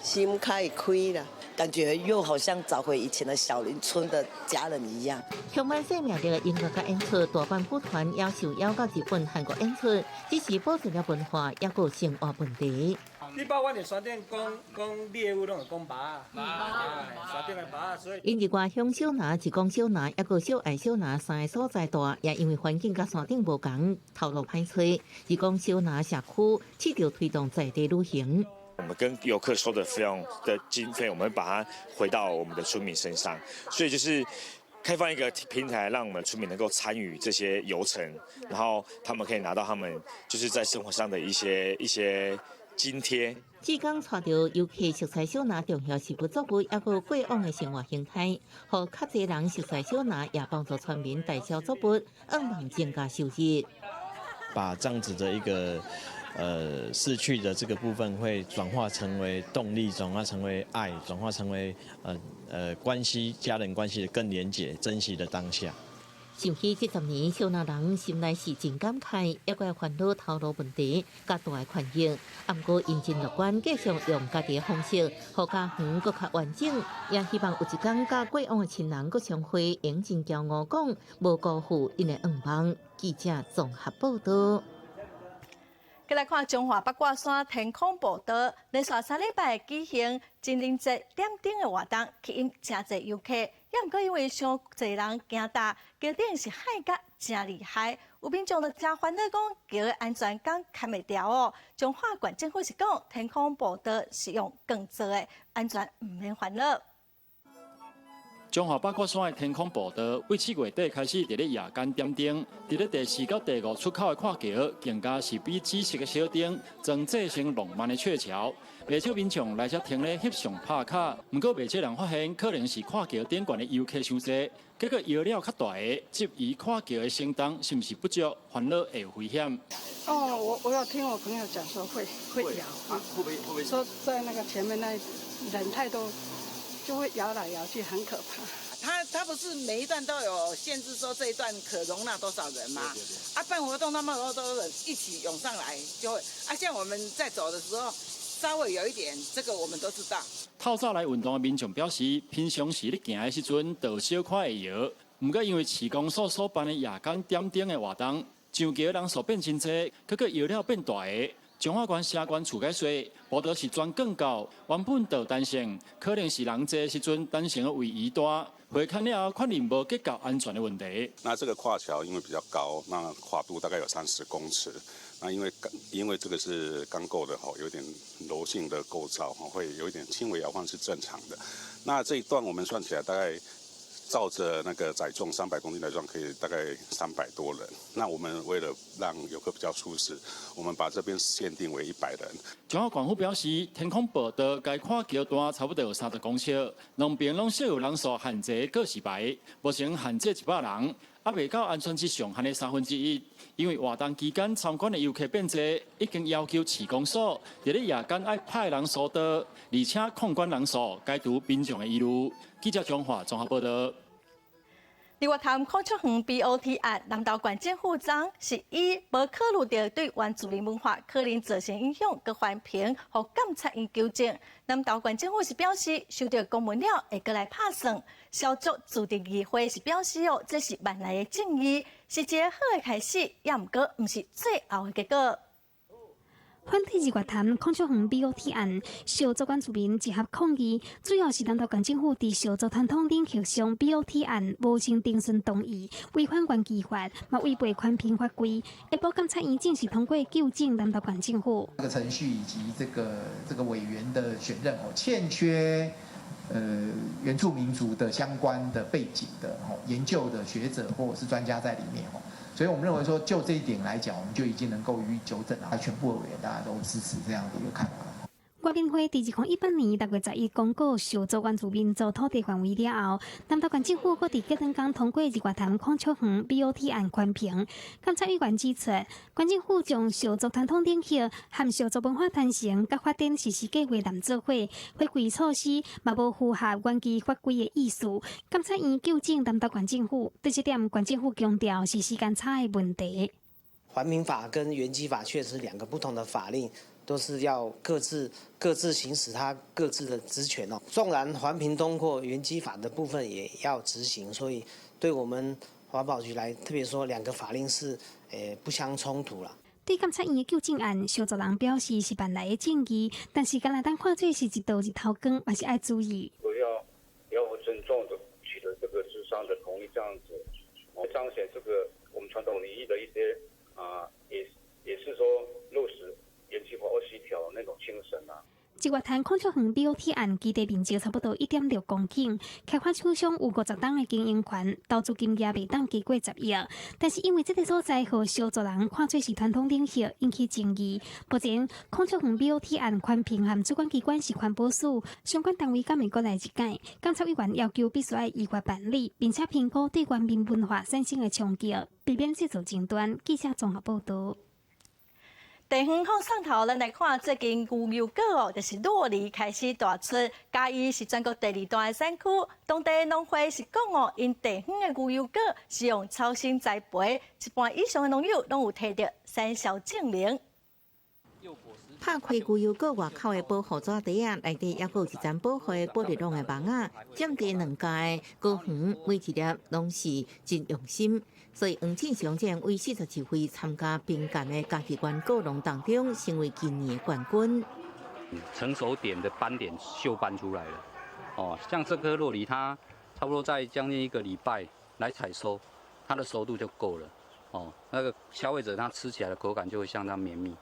心開開啦，感覺又好像找回以前的小林村的家人一樣。充滿生命力的音樂佮演出，大阪舞團也受邀到日本、韓國演出，只是保存了文化，抑閣生活問題。你包括佇山頂講講獵物，攏會講蜊仔，山頂的蜊仔，所以。𪜶佇外鄉小林，一講小林，抑閣小愛小林三个所在大，也因為環境佮山頂無仝，頭路歹揣。一講小林社區，試著推動在地旅行。我們跟遊客收的費用的經費，我們會把它回到我們的村民身上，所以就是開放一個平台，讓我們村民能夠參與這些遊程，然後他們可以拿到他們就是在生活上的一些津貼。志工帶著遊客熟悉小林重要食物作物，抑閣過往的生活形態，予較濟人熟悉小林，也幫助村民代銷作物，向望增加收入。把這樣子的一個逝去的這個部分，會轉化成為動力，轉化成為愛，轉化成為關係、家人關係的更連結、珍惜的當下。想起這10年，少年人心內是真感慨，猶閣會煩惱頭路問題，佮大的權益。啊，毋過𪜶真樂觀，繼續用家己的方式，予家園閣較完整。也希望有一工佮過往的親人閣相會，會真驕傲講，無辜負𪜶的願望。記者綜合報道。繼來看彰化八卦山天空步道，連續3禮拜舉行情人節點燈的活動，吸引誠濟遊客。也毋過因為傷濟人行踏，橋頂是幌甲誠厲害，有民眾就誠煩惱講橋的安全桿牽袂牢哦。彰化縣政府是講，天空步道是用鋼做的，安全毋免煩惱。彰化八卦山的天空步道，為7月底開始佇咧夜間點燈，佇咧第四佮第五出口的跨橋，更加是比紫色的小燈裝製成浪漫的鵲橋。袂少民眾來遮停咧翕相拍卡，毋過袂少人發現可能是跨橋頂懸的遊客傷濟，結果搖了較大个，質疑跨橋的承重是毋是不足，煩惱會有危險。哦，我有聽我朋友講說會搖，會不會說在那個前面那人太多，就會搖來搖去，很可怕。他不是每一段都有限制，說這一段可容納多少人嗎？啊，辦活動那麼多人一起湧上來，就會啊，像我們在走的時候，稍微有一點，這個我們都知道。透早來運動的民眾表示，平常時咧行的時陣，就小可會搖。毋過因為市公所所辦的夜間點燈的活動，上橋人數變真濟，閣閣搖了變大个。彰化縣社關處解說，步道是全鋼構，原本就彈性，可能是人濟時陣彈性的位移大，會看了後確認無結構安全的問題。那這個跨橋因為比較高，那跨度大概有30公尺，那因為這個是鋼構的吼，有點柔性的構造，會有一點輕微搖晃是正常的。那這一段我們算起來大概照着那個載重300公斤來算，可以大概300多人。那我們為了讓遊客比較舒適，我們把這邊限定為100人。彰化縣府表示，天空步道該跨橋段差不多有30公尺，兩邊攏設有人數限制告示牌，目前限制100人，猶未到安全之上限的1/3。因為活動期間參觀的遊客變濟，已經要求市公所佇咧夜間愛派人疏導，而且控管人數，解除民眾的疑慮。記者彰化綜合報道。日月潭孔雀園 BOT 案，南投縣政府昨是以無考慮著對原住民文化可能造成影響，閣環評，予監察院糾正。南投縣政府是表示，收到公文了，會閣來拍算。蕭族自治議會是表示哦，這是萬來的正義，是一個好的開始，也毋過毋是最後的結果。反對日月潭孔雀園 BOT 案，蕭族原住民集合抗議，主要是南投縣政府佇蕭族傳統領域上 BOT 案無經徵詢同意，違反原基法，嘛違背環評法規。下晡監察院正式通過糾正南投縣政府。這個程序以及這個委員的選任哦，欠缺原住民族的相關的背景的研究的學者或者是專家在裡面哦。所以我們認為說，就這一點來講，我們就已經能夠予以糾正了。全部的委員大家都支持這樣的一個看法。原民會佇2018年6月11公告蕭族原住民族土地範圍了後，南投縣政府閣佇隔兩工通過日月潭孔雀園 BOT 案環評。監察委員指出，縣政府將蕭族傳統領域和蕭族文化傳承佮發展實施計劃納做伙，法規措施嘛無符合原基法規的意思。監察院糾正南投縣政府，對這點縣政府強調是時間差的問題。環評法跟原基法確實兩個不同的法令。都是要各自行使他各自的職權哦。縱然環評通過，原基法的部分也要執行，所以對我們環保局來，特別說兩個法令是不相衝突啦。對監察院的糾正案，蕭族人表示是萬來的正義，但是敢若當看做是一道日頭光，嘛是愛注意。要尊重的取得這個諮商的同意，這樣子，彰顯這個我們傳統禮儀的一些啊，也是說落實。原基法21條那種精神啊。日日月潭孔雀園 BOT 案基地面積差不多1.6公頃，開發廠商有50冬的經營權，投資金額袂當加過10億。但是因為這个所在予少數人看做是傳統領域，引起爭議。目前孔雀園 BOT 案環評和主管機關是環保署，相關單位敢會閣來一改？監察委員要求必須愛依法辦理，並且評估對原民文化產生的衝擊，避免製造爭端。記者綜合報導。地方放送頭，咱來看最近牛油果哦，就是酪梨開始大出。嘉義是全國第二大的產區，當地農會是講哦，𪜶地方的牛油果是用超生栽培，一半以上的農友攏有提著產銷證明。拍開牛油果外口的保護紙袋仔，內底猶閣有一層保護的玻璃網的網仔，佔地兩家的果園，每一粒攏是真用心。所以黃慶祥這位42歲參加評鑑的嘉義縣果農當中，成為今年的冠軍。成熟點的斑點鏽斑出來了，哦，像這顆酪梨，它差不多在將近一個禮拜來採收，它的熟度就夠了，哦，那個消費者他吃起來的口感就會相當綿密，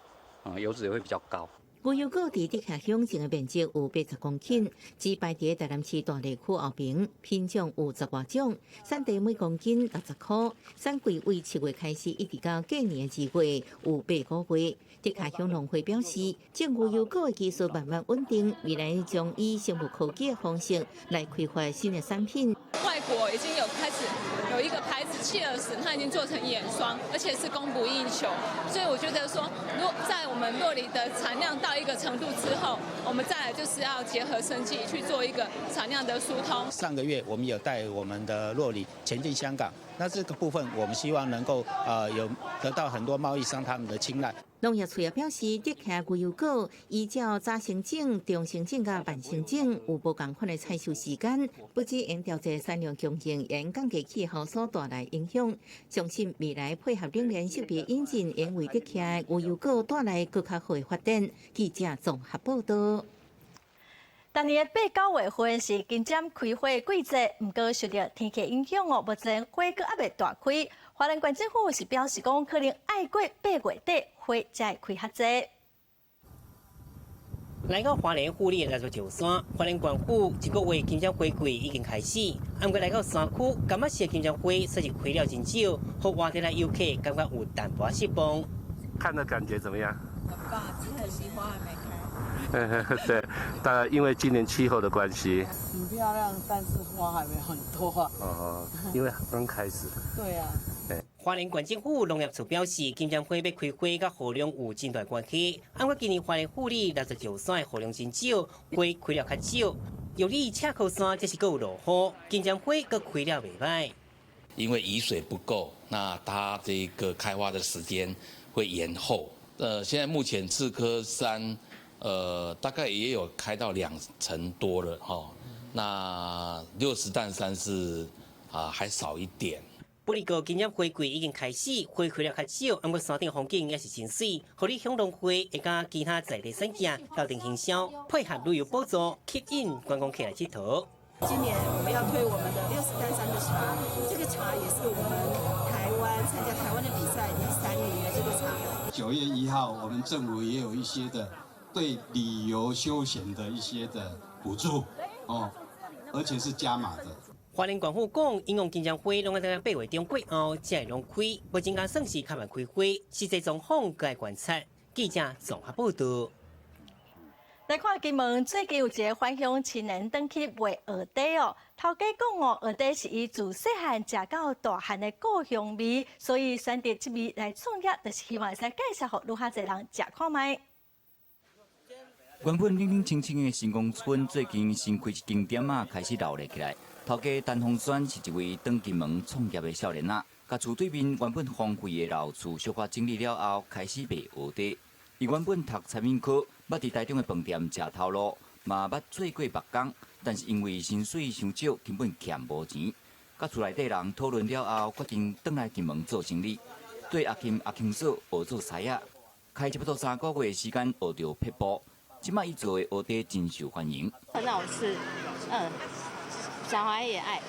啊，油脂也會比較高。牛油果佇竹下鄉種的面積有80公頃，只擺佇台南市大壢區後爿，品種有10外種，產地每公斤60箍。產季為7月開始，一直到隔年的2月，有8個月。竹下鄉農會表示，種牛油果的技術慢慢穩定，未來將以生物科技的方式來開發新的產品。外國已經有開始有一個牌子 Cheers，它已經做成眼霜，而且是供不應求。所以我覺得說，如果在我們酪梨的產量到一個程度之後，我們再來就是要結合生技去做一個產量的疏通。上個月我們有帶我們的酪梨前進香港，那這個部分我們希望能夠有得到很多貿易商他們的青睞。農業處也表示，竹下牛油果依照早生種、中生種佮晚生種有無仝款的採收時間，不只會調節產量供應，也會降低氣候所帶來影響。相信未來配合冷鏈設備引進，會為竹下牛油果帶來閣較好的發展。記者綜合報導。逐年的八九月份是金針開花的季節，毋過受著天氣影響哦，目前花閣猶未大開。花蓮縣政府是表示講，可能愛過8月底花才會開較濟。來到花蓮富里的六座山，花蓮縣府這個月金針花季已經開始。毋過來到山區，感覺是金針花算是開了真少，予外地來遊客感覺有淡薄失望。看的感覺怎麼樣？很棒，只可惜花還沒開。對，當然因為今年氣候的關係。很漂亮，但是花還沒很多。哦，因為剛開始。對啊。花蓮縣政府農業處表示，金針花欲開花佮雨量有真大關係。毋過今年花蓮富里六座山的雨量真少，花開了較少。由於赤科山這是閣有落雨，金針花閣開了袂䆀。因為雨水不夠，那它這個開花的時間會延後。現在目前赤科山，大概也有開到2成多了哈。那六十石山是啊，還少一點。不過金針花季已經開始，花開了較少，毋過山頂風景也是真媠，予你鄉農會會佮其他在地產業鬥陣行銷，配合旅遊補助，吸引觀光客來𨑨迌。今年我們要推我們的六十石山的茶，這個茶也是我們台灣參加台灣的比賽第3名的這個茶。9月1號，我們政府也有一些的對旅遊休閒的一些的補助，哦，而且是加碼的。花蓮縣府講，以往金針花攏愛等到8月中過後才會攏開，目前敢算是較慢開花，實際狀況閣愛觀察。記者綜合報導。來看金門最近有一个返鄉青年轉去賣蚵仔哦。頭家講哦，蚵仔是伊自細漢食到大漢的故鄉味，所以選擇這味來創業，就是希望會使介紹予愈較濟人食看覓。原本冷冷清清的成功村，最近新開一間店仔，開始熱鬧起來。頭家陳鴻選是一位轉金門創業的少年仔，共厝對面原本荒廢的老厝小可整理了後，開始賣蚵仔。伊原本讀餐飲科，捌佇台中的飯店食頭路，嘛捌做過木工，但是因為薪水傷少，根本欠無錢。佮厝內底人討論了後，決定轉來金門做生意。對阿金阿慶嫂學做師仔，開差不多3個月的時間學著撇步。這擺伊做的蚵仔真受歡迎，很好吃，嗯，小孩也愛。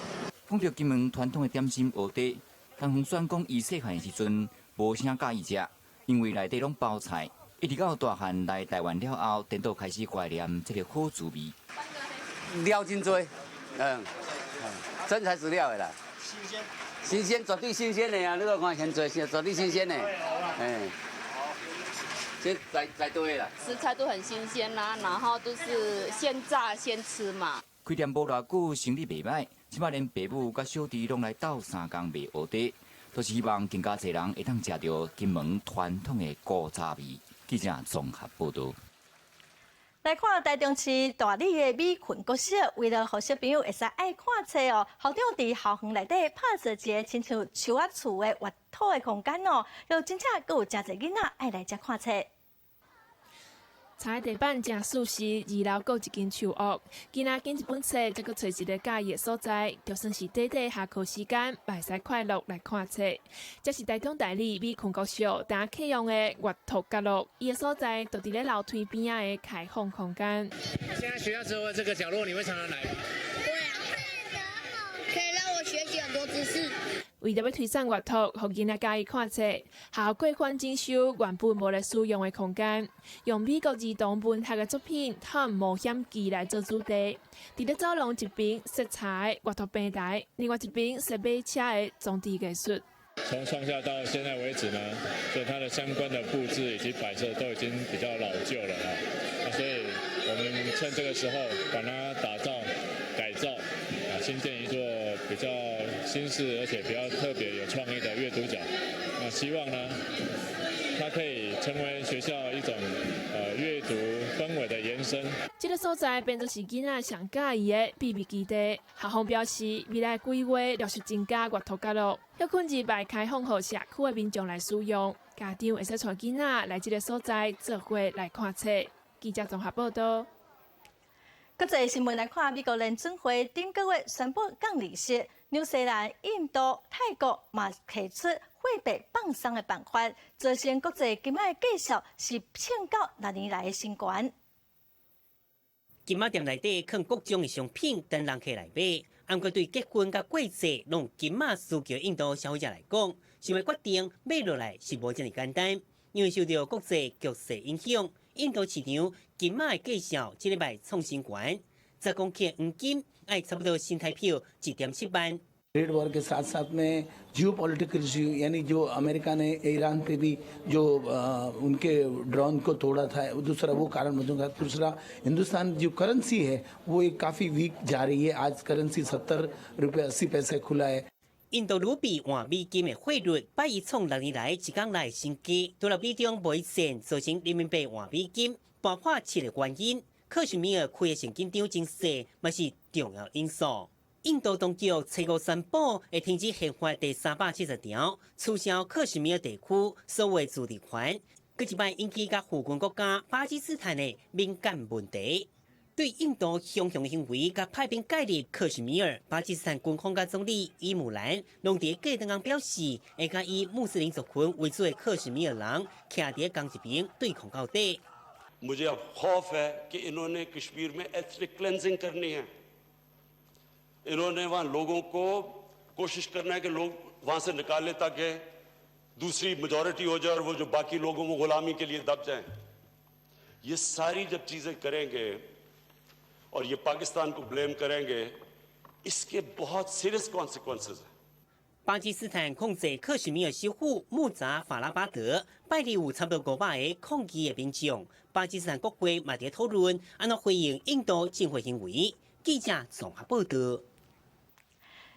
講著金門傳統的點心蚵仔，陳鴻選講伊細漢的時陣無啥佮意食，因為內底攏包菜。一直到大漢來台灣了後，顛倒開始懷念這個好滋味。料真濟，真材實料的啦。新鮮，新鮮，絕對新鮮的啊！你看現做，絕對新鮮的，哎，這在在對啦。食材都很新鮮啦，然後都是現炸現吃嘛。開店無偌久，生意袂䆀，這擺連爸母佮小弟攏來鬥相共賣蚵嗲，都是希望更加濟人會當食著金門傳統的古早味。記者綜合報導。來看台中市大里的美群國小，為了予小朋友會使愛看冊哦，校長佇校園內底拍造一个親像樹仔厝的閱讀的空間哦，又真正閣有誠濟囡仔愛來遮看冊。踩地板誠舒適，二樓閣有一間樹屋。囡仔揀一本冊，再閣揣一个佮意的所在，就算是短短下課時間，嘛會使快樂來看冊。這是台中大里美群國小儋啟用的閱讀角落，伊的所在就佇咧樓梯邊仔的開放空間。現在學校只有這個角落，你會常常來嗎？會啊，可以讓我學習很多知識。為著欲推廣閱讀，予囡仔佮意看冊，學校過番整修原本無咧使用的空間，用美國兒童文學的作品《湯姆冒險記》來做主題。佇咧走廊一邊設冊的閱讀平台，另外一邊設馬車的裝置藝術。從創校到現在為止呢，所以它的相關的佈置以及擺設都已經比較老舊了啊，所以我們趁這個時候把它打造、改造，啊，新建一座比較新式而且比較特別、有創意的閱讀角。那希望呢，它可以成為學校一種閱讀氛圍的延伸。這个所在變做是囡仔上佮意的秘密基地。校方表示，未來規劃陸續增加閱讀角落，歇睏日會開放予社區的民眾來使用，家長會使帶囡仔來這个所在做伙來看冊。記者綜合報道。國際新聞來看，美國聯準會頂個月宣布降利息，紐西蘭、印度、泰國嘛提出貨幣放鬆的辦法，造成國際金仔的價數是創到6年來的新高。金仔店內底囥各種的商品等人客來買，毋過對結婚佮過節攏有金仔需求印度消費者來講，想欲決定買落來是無遮爾簡單，因為受著國際局勢影響，印度市場金仔的價數這禮拜創新高，10公克黃金愛差不多新台票1.7萬。 Trade war के साथ साथ में जियो पॉलिटिकल इश्यू, यानी जो अमेरिका ने ईरान पे भी जो उनके ड्रोन को तोड़ा था, दूसरा वो कारण बनूंगा। दूसरा, हिंदुस्तान जो करेंसी है वो एक काफ़ी वीक जा रही है। आज करेंसी 70 रुपये 80 पैसे खुला है। 印度盧比換美金的匯率拜一創6年來一工內新低，除了美中貿易戰造成人民幣換美金爆破七的原因，克什米爾開的神緊張情勢嘛是重要因素。印度當局初五宣布會停止憲法第370條，取消克什米爾地區所謂自治權，閣一擺引起佮附近國家巴基斯坦的敏感問題。對印度兇強行為佮派兵介入克什米爾，巴基斯坦軍方佮總理伊姆蘭攏佇過當工表示，會佮以穆斯林族群為主的克什米爾人徛佇仝一邊對抗到底。 मुझे अब खौफ है कि इन्होंने कश्मीर में एथनिक क्लेंजिंग करनी है। इन्होंने वहाँ लोगों को कोशिश करना है कि लोग वहाँ से निकाले ताकि दूसरी मेजोरिटी हो जाए और वो जो बाकी लोगों वो गुलामी के लिए दब जाएं। ये सारी जब चीजें करेंगे और ये पाकिस्तान को ब्लेम करेंगे, इसके बहुत सीरियस कॉन्सिक्वेंसेस हैं। 巴基斯坦控制克什米爾首府穆扎法拉巴德，拜日有差不多500个抗議的民眾。巴基斯坦國會嘛佇討論按怎回應印度政府行為。記者綜合報道。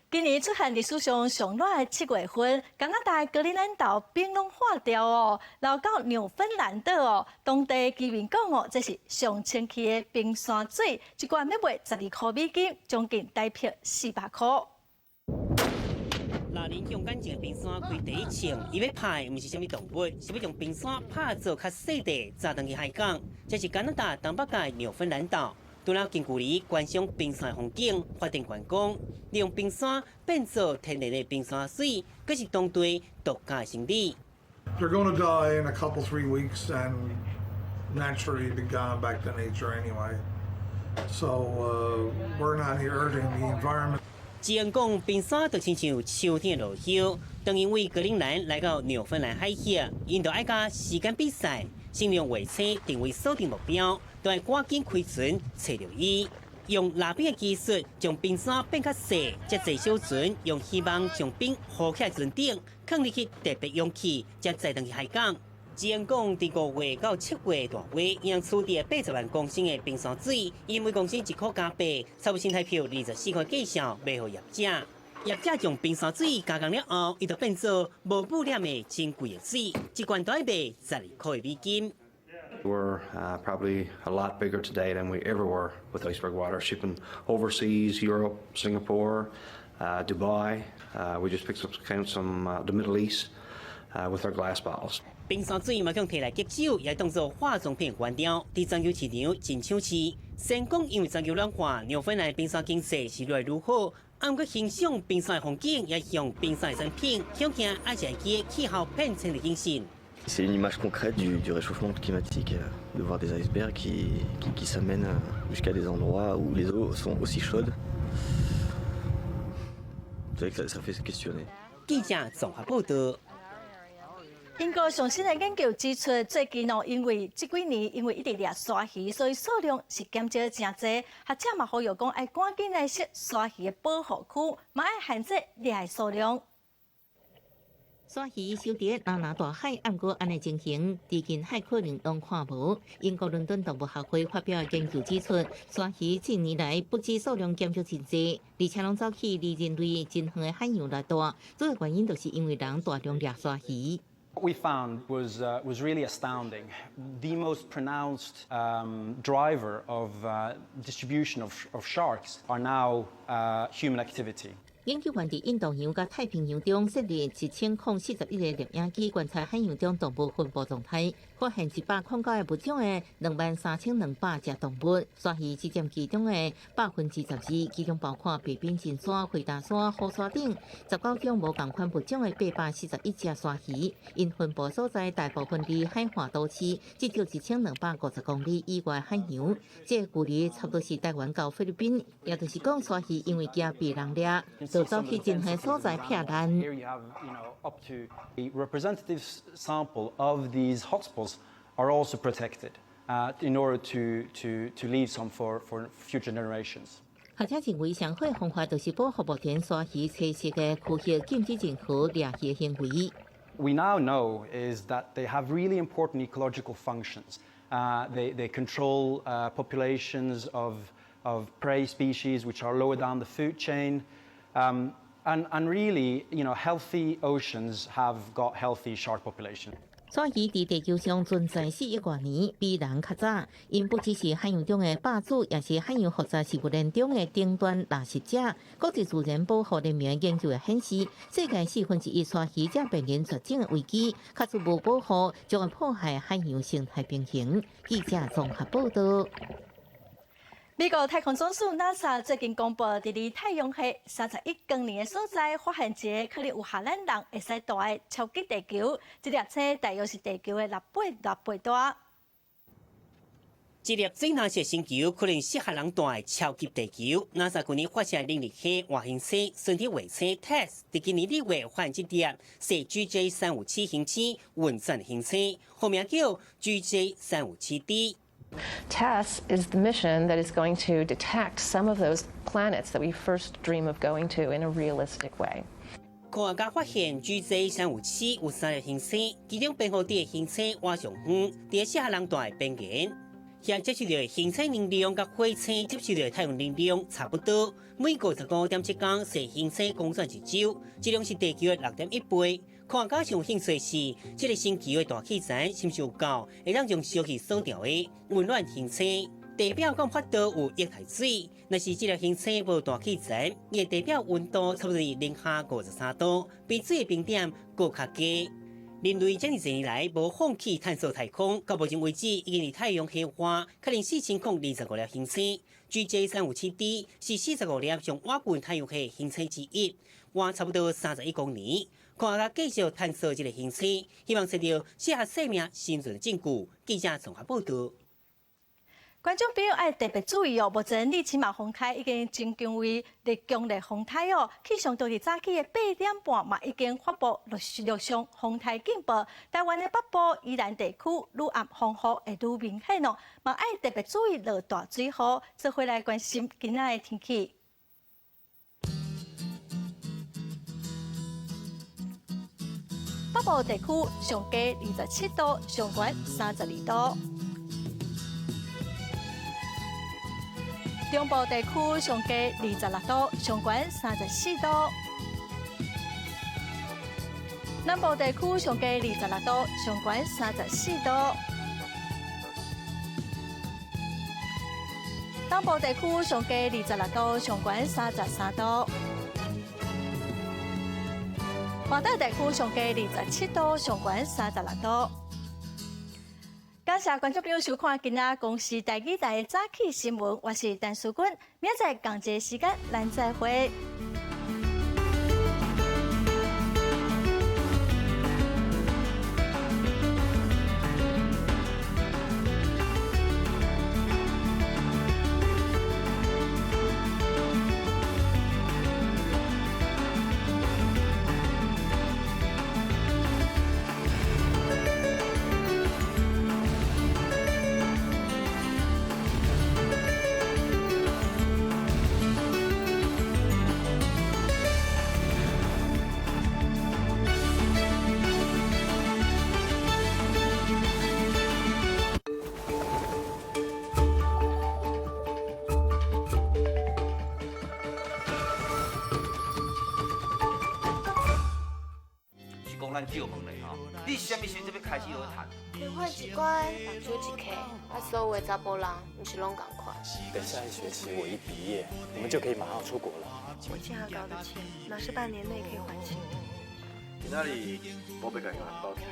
今年出現歷史上上熱的7月份，加拿大格陵蘭島冰攏化掉哦，流到紐芬蘭島哦。當地居民講哦，這是上清氣的冰山水，一罐欲賣12塊美金，將近台幣400塊。老人用乾淨的冰山開第一槍，伊欲拍的毋是啥物動物，是欲將冰山拍做較細塊，載轉去海港。這是加拿大東北角紐芬蘭島。除了近距離觀賞冰山風景、發電觀光，利用冰山變做天然的冰山水，閣是當地獨家生意。 They're going to die in a couple, 3 weeks and naturally be gone back to nature anyway. So we're not here hurting the environment. 只用講冰山就親像秋天的落葉，當𪜶對格陵蘭來到紐芬蘭海峽，𪜶就愛佮時間比賽，先用衛星定位鎖定目標，就愛趕緊開船揣著伊。用拉冰的技術將冰山變較細，才坐小船用希望將冰糊起來船頂，囥入去特別容器，才載轉去海港。只能講，佇5月到7月大尾，營養處理80萬公升的冰山水，以每公升1塊加幣，差不多新台票24塊價數賣予業者。業者將冰山水加工了後，伊就變做無污染的珍貴的水，一罐都愛賣12塊美金。 We're probably a lot bigger today than we ever were with iceberg water, shipping overseas, Europe, Singapore, Dubai. We just picked up accounts from the Middle East with our glass bottles. 冰山水嘛，共提來激酒，也當做化妝品原料，佇全球市場真搶市。先講因為全球暖化，紐芬蘭冰山經濟是愈來愈好，啊，毋過欣賞冰山的風景，也向冰山的產品，顯見愛會記氣候變遷的精神。 C'est une image concrète du réchauffement climatique, de voir des icebergs qui s'amènent jusqu'à des endroits où les eaux sont aussi chaudes. C'est vrai que ça fait se questionner. 記者綜合報道。英國上新的研究指出，最近哦，因為這幾年因為一直掠鯊魚，所以數量是減少誠濟。學者嘛呼籲講，愛趕緊來設鯊魚的保護區，嘛愛限制掠的數量。鯊魚守佇藍藍大海，毋過按呢情形，佇近海可能攏看無。英國倫敦動物學會發表的研究指出，鯊魚近年來不止數量減少真濟，而且攏走去離人類真遠的海洋來蹛。主要原因就是因為人大量掠鯊魚。 What we found was really astounding. The most pronounced driver of distribution of sharks are now human activity. 研究員佇印度洋佮太平洋中設立1041個攝影機，觀察海洋中動物分布狀態，發現109個物種的23,200隻動物，鯊魚只佔其中的12%，其中包括白邊鯨鯊、回頭鯊、虎鯊等19種無仝款物種的841隻鯊魚。𪜶分布所在大部分佇海岸都市，至少1250公里以外海洋。這個距離差不多是台灣到菲律賓，也就是講，鯊魚因為驚被人掠，就走去真遠所在避難。 Here you have, up to a representative sample of these hotspots are also protected in order to leave some for future generations. 學者認為，上好的方法就是保護目前鯊魚棲息的區域，禁止任何掠魚行為。 We now know is that they have really important ecological functions. They control populations of prey species which are lower down the food chain. And really, healthy oceans have got healthy shark population. 鯊魚佇地球上存在4億外年，比人較早。𪜶不只是海洋中的霸主，也是海洋複雜食物鏈中的頂端掠食者。國際自然保護聯盟研究會顯示，世界1/4鯊魚正面臨絕種的危機，假使無保護，將會破壞海洋生態平衡。記者綜合報道。美國太空總署 NASA 最近公布，佇離太陽系31光年的所在，發現一個可能有合咱人會使蹛的超級地球。這粒星大約是地球的6倍、6倍大。這粒水藍色星球可能適合人蹛的超級地球。NASA 去年發射人力系外行星巡天衛星 TESS，佇今年2月發現這粒是 GJ 三五七行星運轉行星，號名叫 GJ 三五七 d。 TESS is the mission that is going to detect some of those planets that we first dream of going to in a realistic way. 科學家發現 GJ 三五七有三粒行星，其中編號 D 的行星倚上遠，佇適合人蹛的邊緣。遐接收著行星能量，佮火星接收著太陽能量差不多。每55.7工是行星公轉一週，這量是地球的6.1倍。科學家上有興趣是，這個星球的大氣層是毋是有夠，會當將燒氣鎖牢的溫暖行星？地表敢有法度有液態水？若是這粒行星無大氣層，伊的地表溫度差不多零下53度，比水的冰點閣較低。人類這爾濟年來無放棄探索太空，到目前為止已經佇太陽系外確認4025粒行星。GJ 三五七 D 是45粒上倚近太陽系行星之一，倚差不多31光年。科學家繼續探索這個行星，希望揣著適合生命生存的證據。記者綜合報道。觀眾朋友愛特別注意哦，目前你起碼風颱已經增強為強烈風颱哦。氣象局佇早起的8點半嘛已經發布陸上風颱警報。台灣的北部、宜蘭地區愈暗風雨會愈明顯哦，嘛愛特別注意落大水雨。做伙來關心今仔的天氣。北部地區上低27度，上懸32度。中部地區上低26度，上懸34度；南部地區上低26度，上懸34度；東部地區上低26度，上懸33度；外島地區上低27度，上懸36度。感謝觀眾朋友收看今仔公視台語台的早起新聞，我是陳淑君，明仔載仝一个時間，咱再會。咱借問咧吼，你啥物時陣欲開始學趁？存款一關，目睭一閉，啊，所有的查埔人，毋是攏仝款。等下一學期我一畢業，我們就可以馬上出國了。我欠阿高的錢，哪是半年內可以還清的？今仔日我欲共伊環保起來。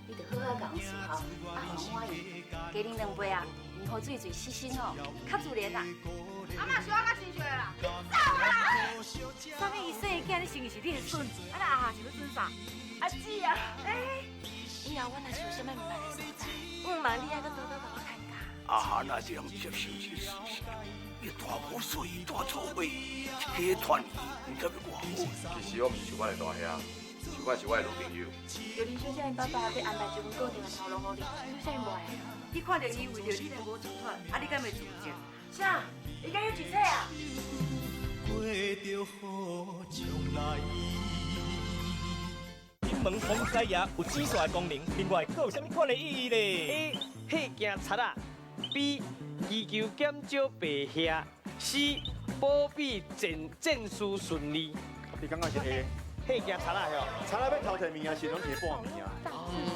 你著好好共伺候，啊，予人滿意。加啉兩杯啊，蓮花水水死身吼，較自然啦。阿嬤想我較親像的啦，你走啦！啥物伊生的囝，你承認是你的孫，啊那阿是欲孫啥？阿姊啊，欸，以後阮若是有啥物毋捌的所在，毋茫你愛閣多多共我請教。阿哈若是人接受這事實，伊大無水，大錯尾，一家團圓，毋知欲偌好。其實我毋是想我的大兄，想我是我的女朋友。玉玲小姐𪜶爸爸欲安排一份固定的頭路予你，你啥物無愛？你看著伊為著你來無出脫，啊，你敢會自責？啥？伊敢有一冊啊？金門風師爺有止煞的功能，另外閣有啥物款的意義咧？A. 火驚賊仔，B. 祈求減少白額，C. 保庇戰事順利。你感覺是 A？火驚賊仔吼，賊仔欲偷提物件時，攏是半暝啊。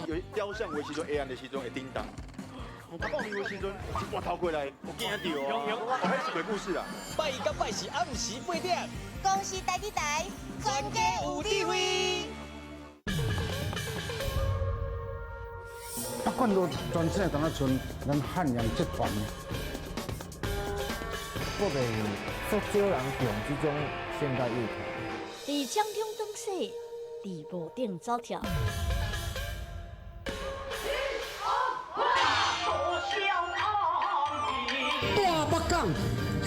有雕像的時陣，黑暗的時陣會叮當。啊，半暝的時陣，一頭過來，有驚著啊！哦，彼是鬼故事啊！拜一佮拜四暗時8點，公視台語台，全家有智慧。北管路全省敢若像咱漢陽集團。我袂足少人用這種現代樂團。佇掌中轉世，佇無頂走跳。大北港18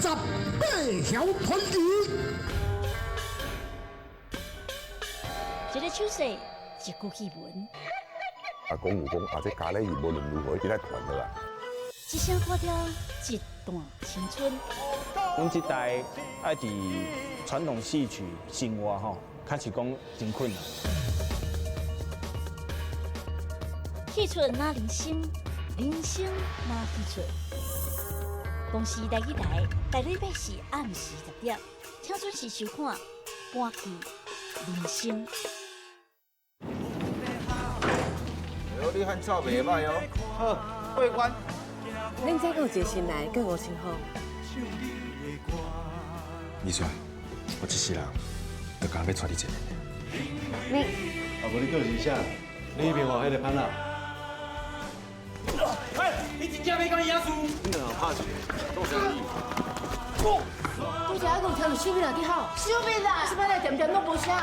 條團體。一个手勢，一句戲文。啊，講有講啊，這咖喱魚無論如何一定愛傳落來。一聲歌調，一段青春。阮這代愛佇傳統戲曲生活吼，確實講真困難。戲出哪人生，人生哪戲出。公視台語台，台禮拜四暗時10點，請準時收看《搬戲人生》。你汉草袂歹哦，好，过关。恁这阁有一个新来，叫吴清风。李帅，我这世人就干焦欲娶你一个。你，啊，无你叫是啥？你彼边话彼个潘啊？哎，你真正欲共伊赢输？你两个拍一个，做生意。拄才还阁有听著手臂人伫吼，手臂啦，是摆来点点拢无声。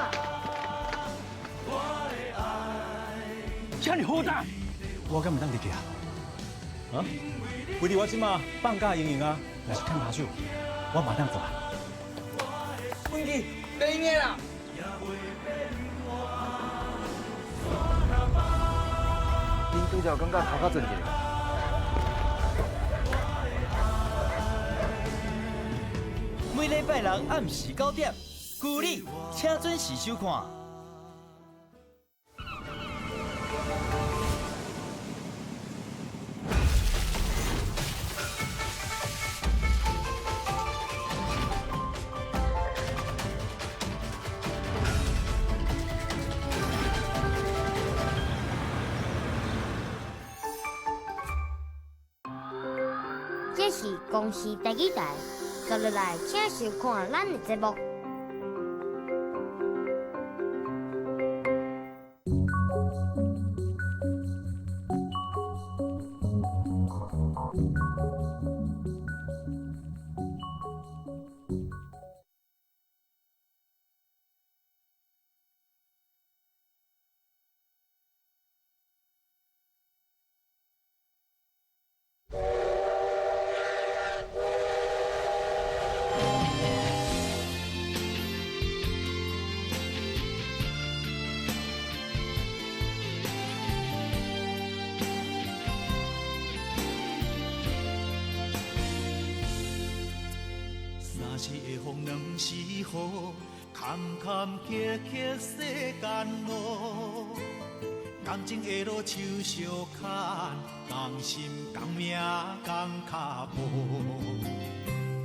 遮尔好胆，我敢毋当入去啊？啊？啊？为你我这马放假闲闲啊，若是欠跤手，我嘛当做啊。文琪，袂用的啦。恁拄才有感觉头壳转一下？每礼拜六暗时9点，旧里，请准时收看。这是公视第二台，接落来请收看咱的节目。三时的风，两时雨，坎坎坷坷世间路。感情的路手相牵，同心共命共脚步。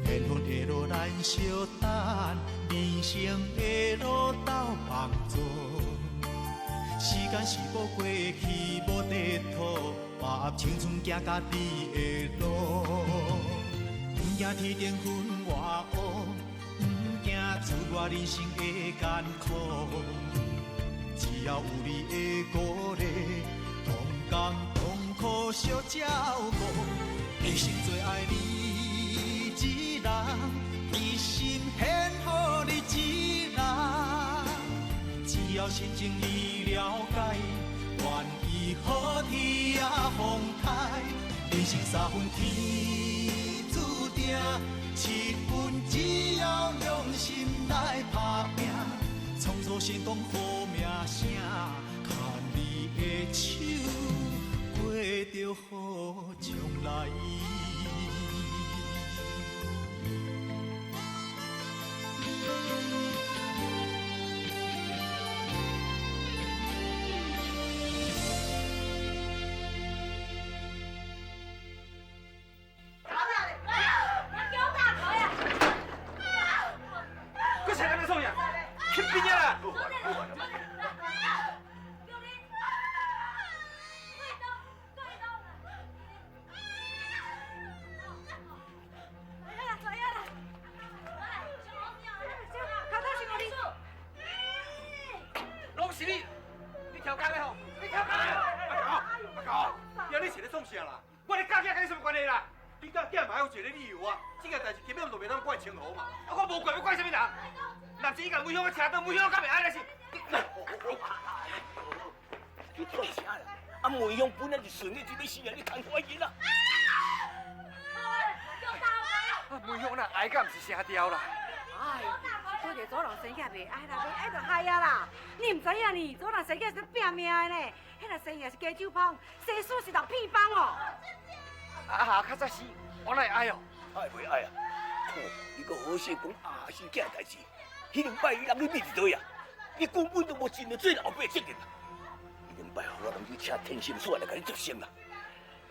缘分的路咱相等，人生的路斗帮助。时间是无过去，无地图，把青春行家己的路。不惊天顶昏外乌，不惊自我人生的艰苦。只要有你的鼓励，同甘同苦相照顾，一生最爱你一人，一心献予你一人。只要心情你了解，愿意好天也风台，人生三分天注定，七分只要用心来打拼，创造心动好名声，牵你的手，过著好将来。顺你就要死啊！你牵怀疑啦！啊，梅香啦，爱甲毋是声调啦。哎，是拄着左人生囝袂爱啦，袂爱就害啊啦！你毋知影呢，左人生囝是拼命的呢，彼个生囝是加酒芳，生输是流屁芳哦。啊，较早死，我哪会爱哦？爱袂爱啊？你阁好势讲阿生囝的代志，彼两摆你人去秘伫佗位啊？你根本都无尽到做老爸的责任啊！彼两摆我拢去请天心算来共你作生啦。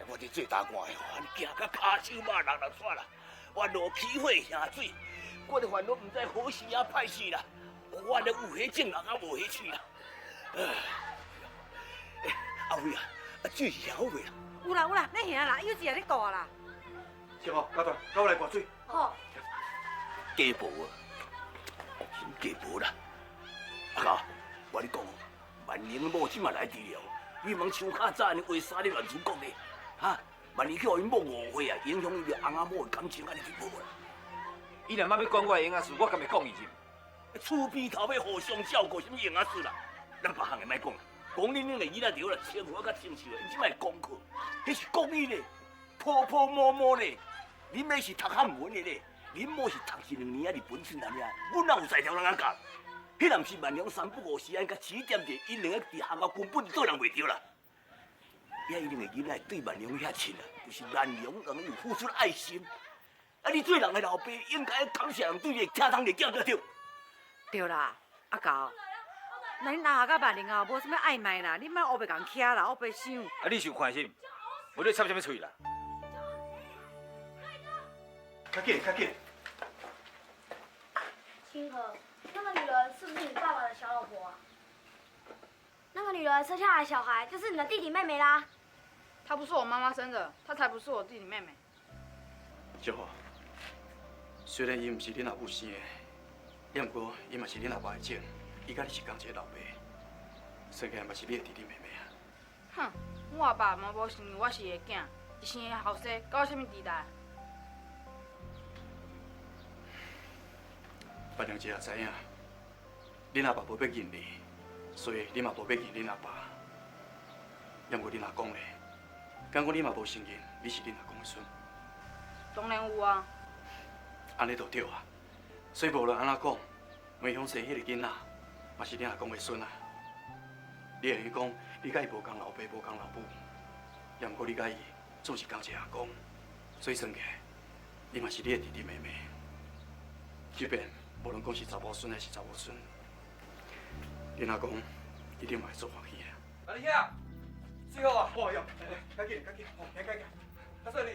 我这做大官的吼，按呢行甲跤手肉人人煞啦，我落起火下水，我的烦恼毋知好时啊歹势啦，我咧有彼种人啊无彼喙啦。阿伟啊，啊水是好未啦？有啦有啦，你行啦，有一个咧顾啦。师傅，老大，跟我来灌水。好。家暴啊，是家暴啦。阿哥，我跟你讲，万宁某这马来治疗，你茫像较早按呢话三你乱出国呢？哈，万一去予𪜶某误会啊，影响伊对翁仔某的感情，按呢就无啦。伊若欲管我的营养师，我敢会讲伊是？厝边头尾互相照顾，啥物营养师啦？咱别项的莫讲啦，讲恁两个囡仔就好啦，称呼较清秀的，𪜶这摆功课，彼是国语呢，婆婆妈妈呢？恁妹是读汉文的咧，恁某是读一两年啊日本出来尔，阮哪有才调通教？彼若毋是万良三不五时按共指点者，𪜶两个伫学校根本就做人袂著啦。遐伊两个囡仔对万良遐亲啊，就是万良人有付出爱心。啊，你做人的老爸应该感谢人对你的疼痛疼才对。对啦，阿狗，那恁阿佮万玲啊，无啥物暧昧啦，你莫乌白共徛啦，乌白想。啊，你想看是？无你插啥物喙啦？较紧，较紧。清河，那个女人是不是你爸爸的小老婆啊？那个女人生下来的小孩就是你的弟弟妹妹啦。她不是我妈妈生的，她才不是我弟弟妹妹。小华，虽然伊毋是恁阿母生的，也毋过伊嘛是恁阿爸的种，伊佮你是仝一个老爸，算起来嘛是你的弟弟妹妹啊。哼，我阿爸嘛无承认我是伊的囝，伊生的后生，关我啥物期待？别人姐也知影，恁阿爸无欲认你，所以你嘛无欲认恁阿爸。也毋过恁阿公咧，敢讲你嘛无承认你是恁阿公的孙？当然有啊。按呢就对啊。所以无论按怎讲，梅香生彼个囡仔嘛是恁阿公的孙啊。你会用讲，你佮伊无仝老爸，无仝老母，也毋过你佮伊总是仝一个阿公，所以算起来，伊嘛是你的弟弟妹妹。即便无论讲是查某孙还是查某孙，恁阿公一定嘛会足欢喜的。阿你兄，最好啊！哦哟，来，较紧，较紧，来，较紧，较顺利。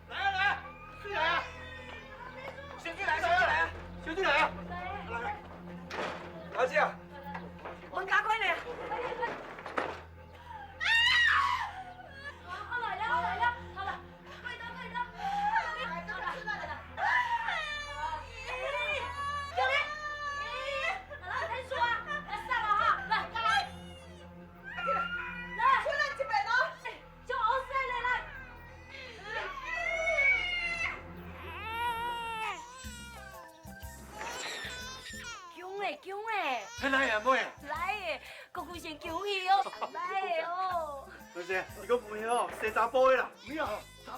来啊来啊，水来啊！小水来，小水来啊！小水来啊！来来，阿姐啊！门加关咧！我来了，我来了，好了，快点，快点，好了，来了，教练，来，开始啊，来上了哈，来，来，来，出来这边哦，就欧赛来来。强的，强的。来啊，妹。来的，郭富城强戏哦，来的哦。不是，伊讲梅哦，生查甫的啦。没有。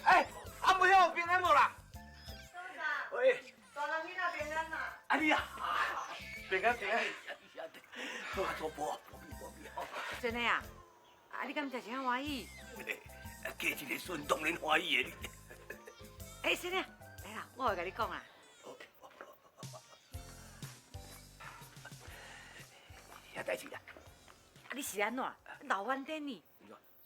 哎，阿梅有平安无啦？喂，大人囡仔平安啦。阿你啊，平安平安。好啊，做婆，保庇保庇吼。真的啊？啊，你敢真是遐欢喜？嫁一个孙当然欢喜的。哎，先生，来啦，我会共你讲啦。啥代志啊？啊，你是按怎？老冤顶呢？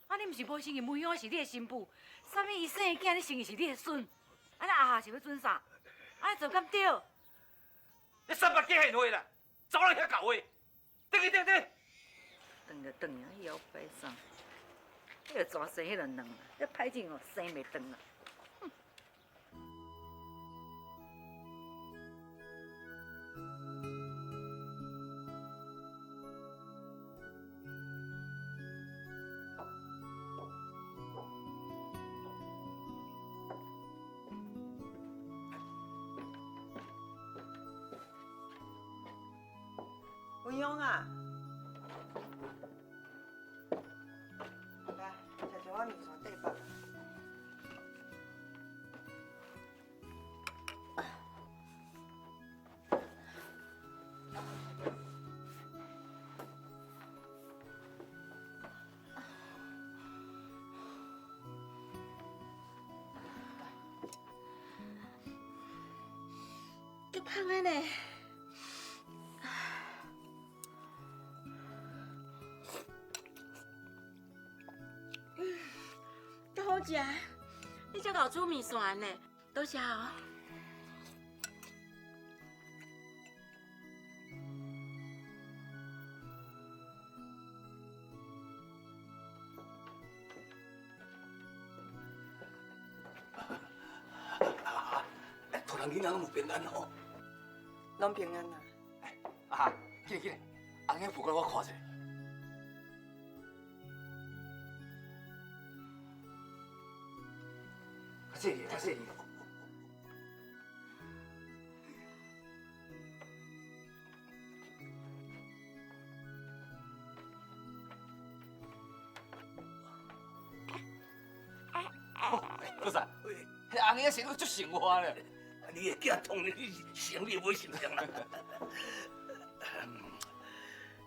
啊，你毋是无承认梅香是你的新妇？啥物伊生的囝，你承认是你的孙？啊，那阿下是欲准啥？按呢做敢对？你三百几现话啦，查某人遐搞话，转去转转。转就转啊，伊后摆啥？彼个蛇生彼个卵，你歹种哦，生袂断啊。文勇啊，来，食一碗面线底饭。足芳的呢。好食，你才𠢕煮面线呢，多谢哦。大人囡仔拢有平安吼？拢平安啦。阿哈，起来起来，阿囡扶过来我看一下。较细腻，较细腻。多谢。红爷生得足像我咧。你的囝当然生你无成像啦。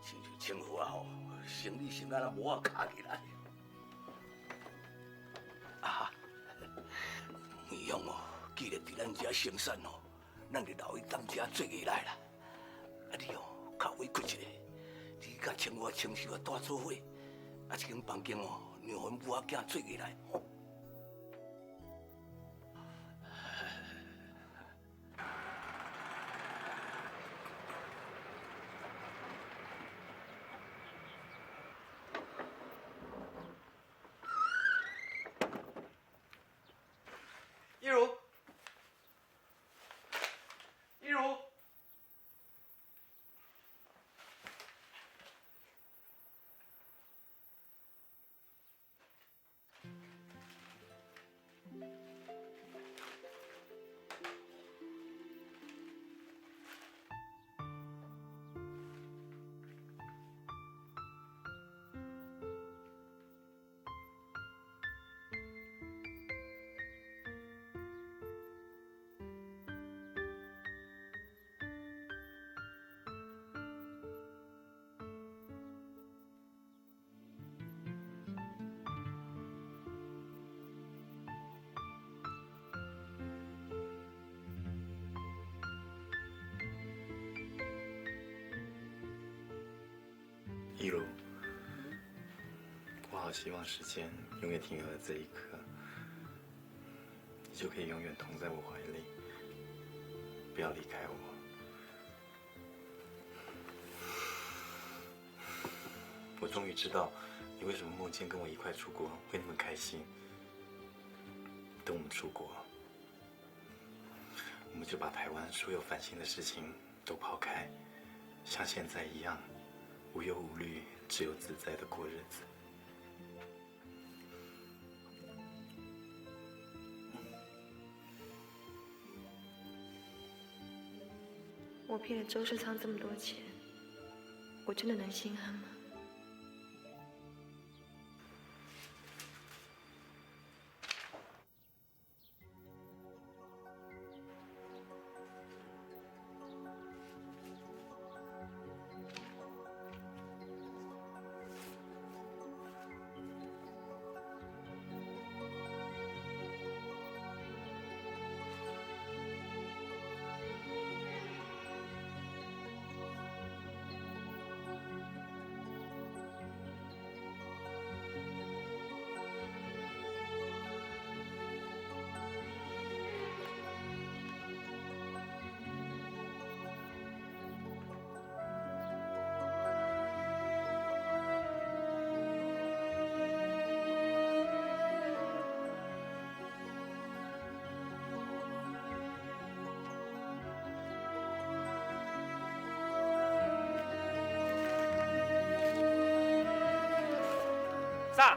亲像清河啊吼，生理生啊若无法卡起来。啊，梅香哦，既然伫咱遮生产哦，咱就留伊当遮做下来啦。啊，你哦较委屈一下，你佮清河、清秀啊住做伙，啊，这间房间哦，让阮母仔囝做下来。吼。一如，一如，一如，我好希望时间永远停留在这一刻，你就可以永远同在我怀里，不要离开我。我终于知道你为什么梦见跟我一块出国会那么开心。等我们出国，我们就把台湾所有烦心的事情都抛开，像现在一样。无忧无虑，自由自在的过日子。我骗了周世昌这么多钱，我真的能心安吗？啥？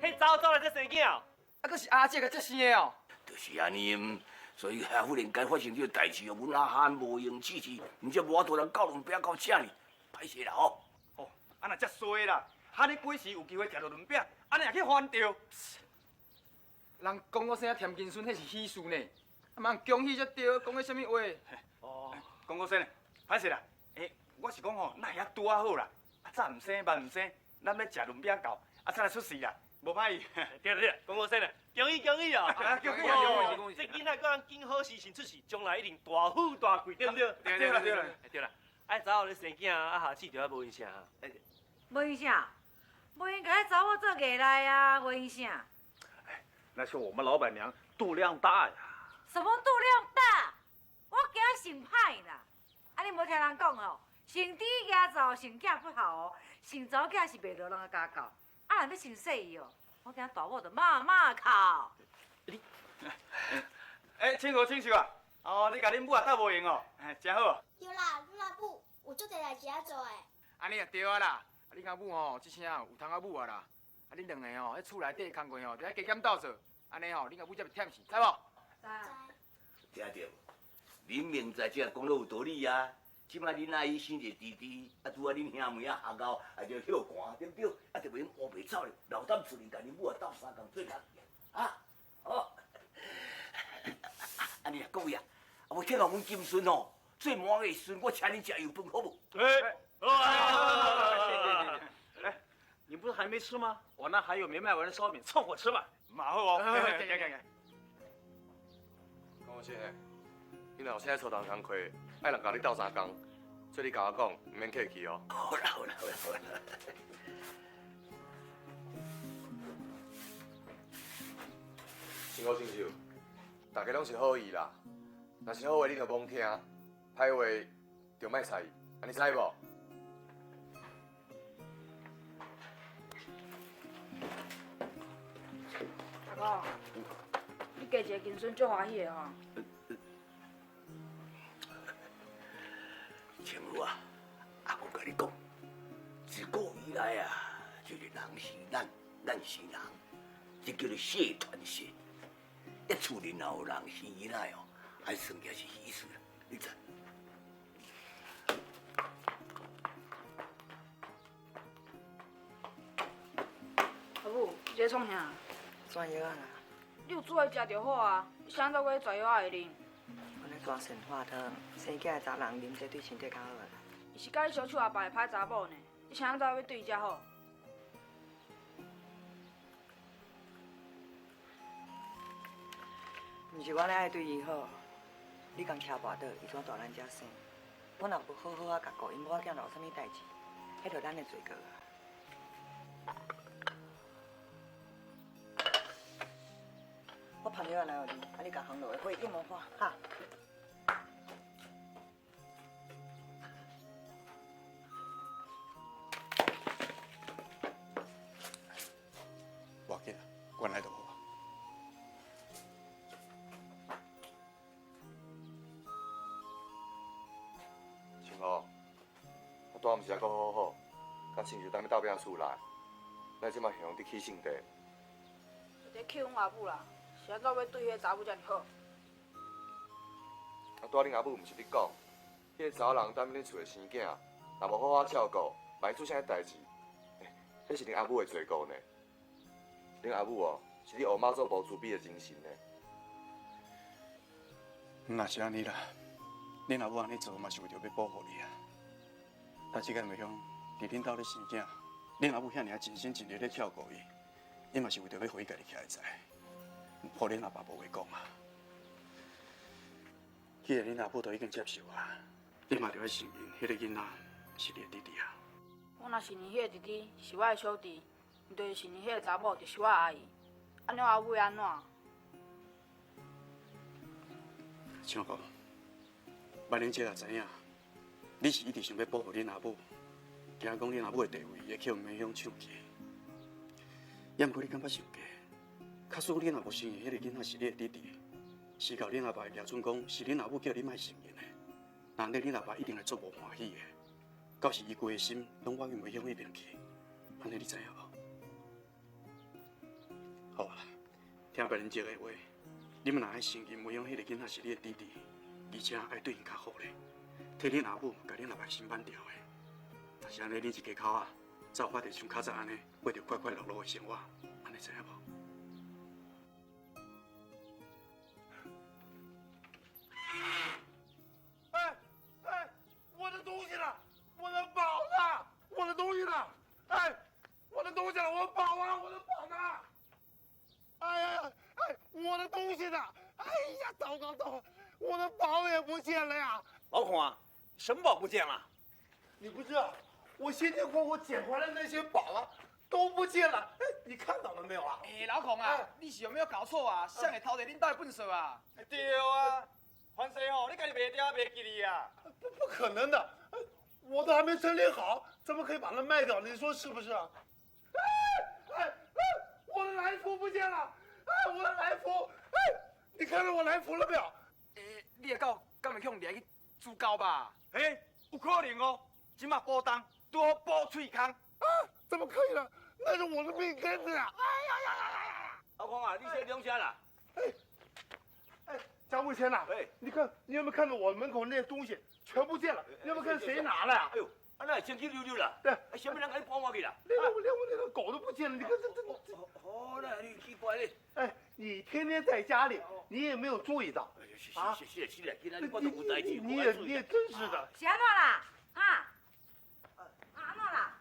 彼查某走来这生囝哦？啊，阁是阿姐共接生的哦。就是按呢，所以忽然间发生这个代志哦，阮阿汉无闲试试，毋则无法度人教轮饼到遮尔，歹势啦吼。哦，啊若遮衰啦，哈你几时有机会食著轮饼，按呢也去翻著。人讲我生添金孙，彼是喜事呢，啊嘛恭喜才对，讲彼啥物话？哦，讲我说呢，歹势啦，欸，我是讲吼，咱遐拄仔好啦，啊早毋生，晚毋生，咱欲食轮饼到，啊才来出世啦，无歹。对对对，讲我说呢，恭喜恭喜啊！恭喜恭喜恭喜！这囡仔阁通拣好时辰出世，将来一定大富大贵，对毋对？对啦对啦对啦。哎，查某咧生囝，啊下次就爱无闲啥？无闲啥？无闲共彼查某做艺内啊，无闲啥？那是我们老板娘度量大呀。什么度量大？我惊性歹啦！啊，你无听人讲哦，生猪惊灶，生囝不好哦，生查某囝是袂落人的家教。啊，若欲生细伊哦，我惊大某就骂骂哭。你，欸，清河清秀啊，哦，你共恁母也斗无闲哦，真好。对啦，阮阿母有足济代志爱做的。按呢也对啊啦，啊，恁阿母吼，这声有通仔母啊啦。啊，恁两个吼，喺厝内底工课吼，著爱加减斗做，按呢吼，恁阿母才袂忝死，知无？知。听著无？恁明在这讲得有道理啊。这摆恁阿姨生一个弟弟，啊，拄仔恁兄妹仔学后，啊就歇寒，对不对？啊，就袂用乌白走咧，留踮厝里，共恁母仔斗相共做工啊，哦。按呢啊，各位啊，啊，我聽到阮金孫哦，做滿月的時陣，我請恁食油飯，好無？哎，好，哎，你不是還沒吃嗎？我那還有沒賣完的燒餅，湊火吃吧。馬後哦，來來來。講真的，你若有啥操勞工課，愛人佮你鬥相共，所以你共我講，毋免客氣哦。好啦好啦好啦好啦。辛苦親手，大家攏是好意啦。若是好話，你就罔聽；歹話就莫睬伊，按呢知無？阿公，你加一个金孙足欢喜的吼。前夫啊，阿公共你讲，自古以來啊，就是人生咱，咱生人，這叫做社團社。一厝裡若有人生囡仔哦，還算起來是喜事，你知？阿母，你這創啥？轉藥仔啦。你有煮來食就好啊，你啥怎閣去轉藥仔會啉？阮咧抓神話湯，生囝的查人啉這對身體較好啦。伊是佮你相手阿爸的歹查某呢，你啥怎欲對伊遮好？毋是我咧愛對伊好，你共車跋倒，伊怎蹛咱遮生？我若無好好仔共顧，𪜶某仔囝若有啥物代誌，彼就咱的罪過啊！我芳藥仔來予你，啊你共烘落去，火用予看，哈。無要緊，關來就好啊。清河，我拄仔毋是还閣好好，佮親像當咧鬥拼厝內，咱這馬形容佇起性地。伫氣阮阿母啦，是按怎欲對彼个查某遮爾好？啊，拄仔恁阿母毋是咧講，彼个查某人踮恁厝內生囝，若無好好照顧，萬一出啥代誌，欸，彼是恁阿母的罪過呢。恁阿母哦，是你烏媽祖婆慈悲的精神呢。若是按呢啦，恁阿母按呢做嘛是為著欲保護你啊。但這個梅香佇恁兜咧生囝，恁阿母遐爾盡心盡力咧照顧伊，伊嘛是為著欲予伊家己徛會在，予恁阿爸無話講啊。既然恁阿母都已經接受啊，你嘛著愛承認，彼個囡仔是你的弟弟啊。我若承認彼個弟弟是我的小弟，毋就是承認彼個查某就是我的阿姨，按呢阿母會按怎？小哥，万玲姐也知影，你是一直想欲保護恁阿母，驚講恁阿母的地位會去予梅香搶去。也毋過你感覺傷過，假使你若無承認彼個囡仔是你的弟弟，事後恁阿爸會舉準講是恁阿母叫你莫承認的，那按呢恁阿爸一定會足無歡喜的。到時伊規个心攏往去梅香彼邊去，按呢你知影無？好啊，聽別人這个話，你們若愛承認梅香彼個囡仔是你的弟弟，而且愛對𪜶較好咧，替恁阿母共恁阿爸心挽掉的。若是按呢，恁一家口仔才有法度像較早按呢過著快快樂樂的生活，按呢知影無？哎哎，我的東西呢？我的寶呢？我的東西呢？哎，我的東西呢？我寶啊！我的寶呢？哎呀呀！哎，我的東西呢？哎呀，糟糕糟糕，我的寶也不見了呀！老孔啊，什麼寶不見了？你不知道，我辛辛苦苦撿回來那些寶啊，都不見了。哎，你看到了沒有啊？哎，老孔啊，你是有沒有搞錯啊？誰會偷著恁兜的糞掃啊？對啊，凡事吼，你家己賣掉袂記得啊？不可能的，我都還沒整理好，怎麼可以把它賣掉？你說是不是啊？哎哎哎，我的來福不見了！哎，我的來福！哎，你看到我來福了沒有？哎，你的狗敢會去予掠去煮狗吧？哎，有可能哦，這馬補冬拄好補喙空。啊，怎麼可以呢？那是我的命根子啊！哎呀呀呀呀呀！老孔啊，你先兩聲啦。哎，哎，張慧谦呐，哎，你看，你有沒有看到我門口那些東西全不見了？你有沒有看誰拿了呀？哎呦，啊那會清清溜溜啦。對，啊，啥物人共你搬活去啦？連我那個狗都不見了，你看這。哦，那你奇怪咧。哎，你天天在家里，你也没有注意到。啊，是是是，你也你也真是的。是按怎啦？啊？按怎啦？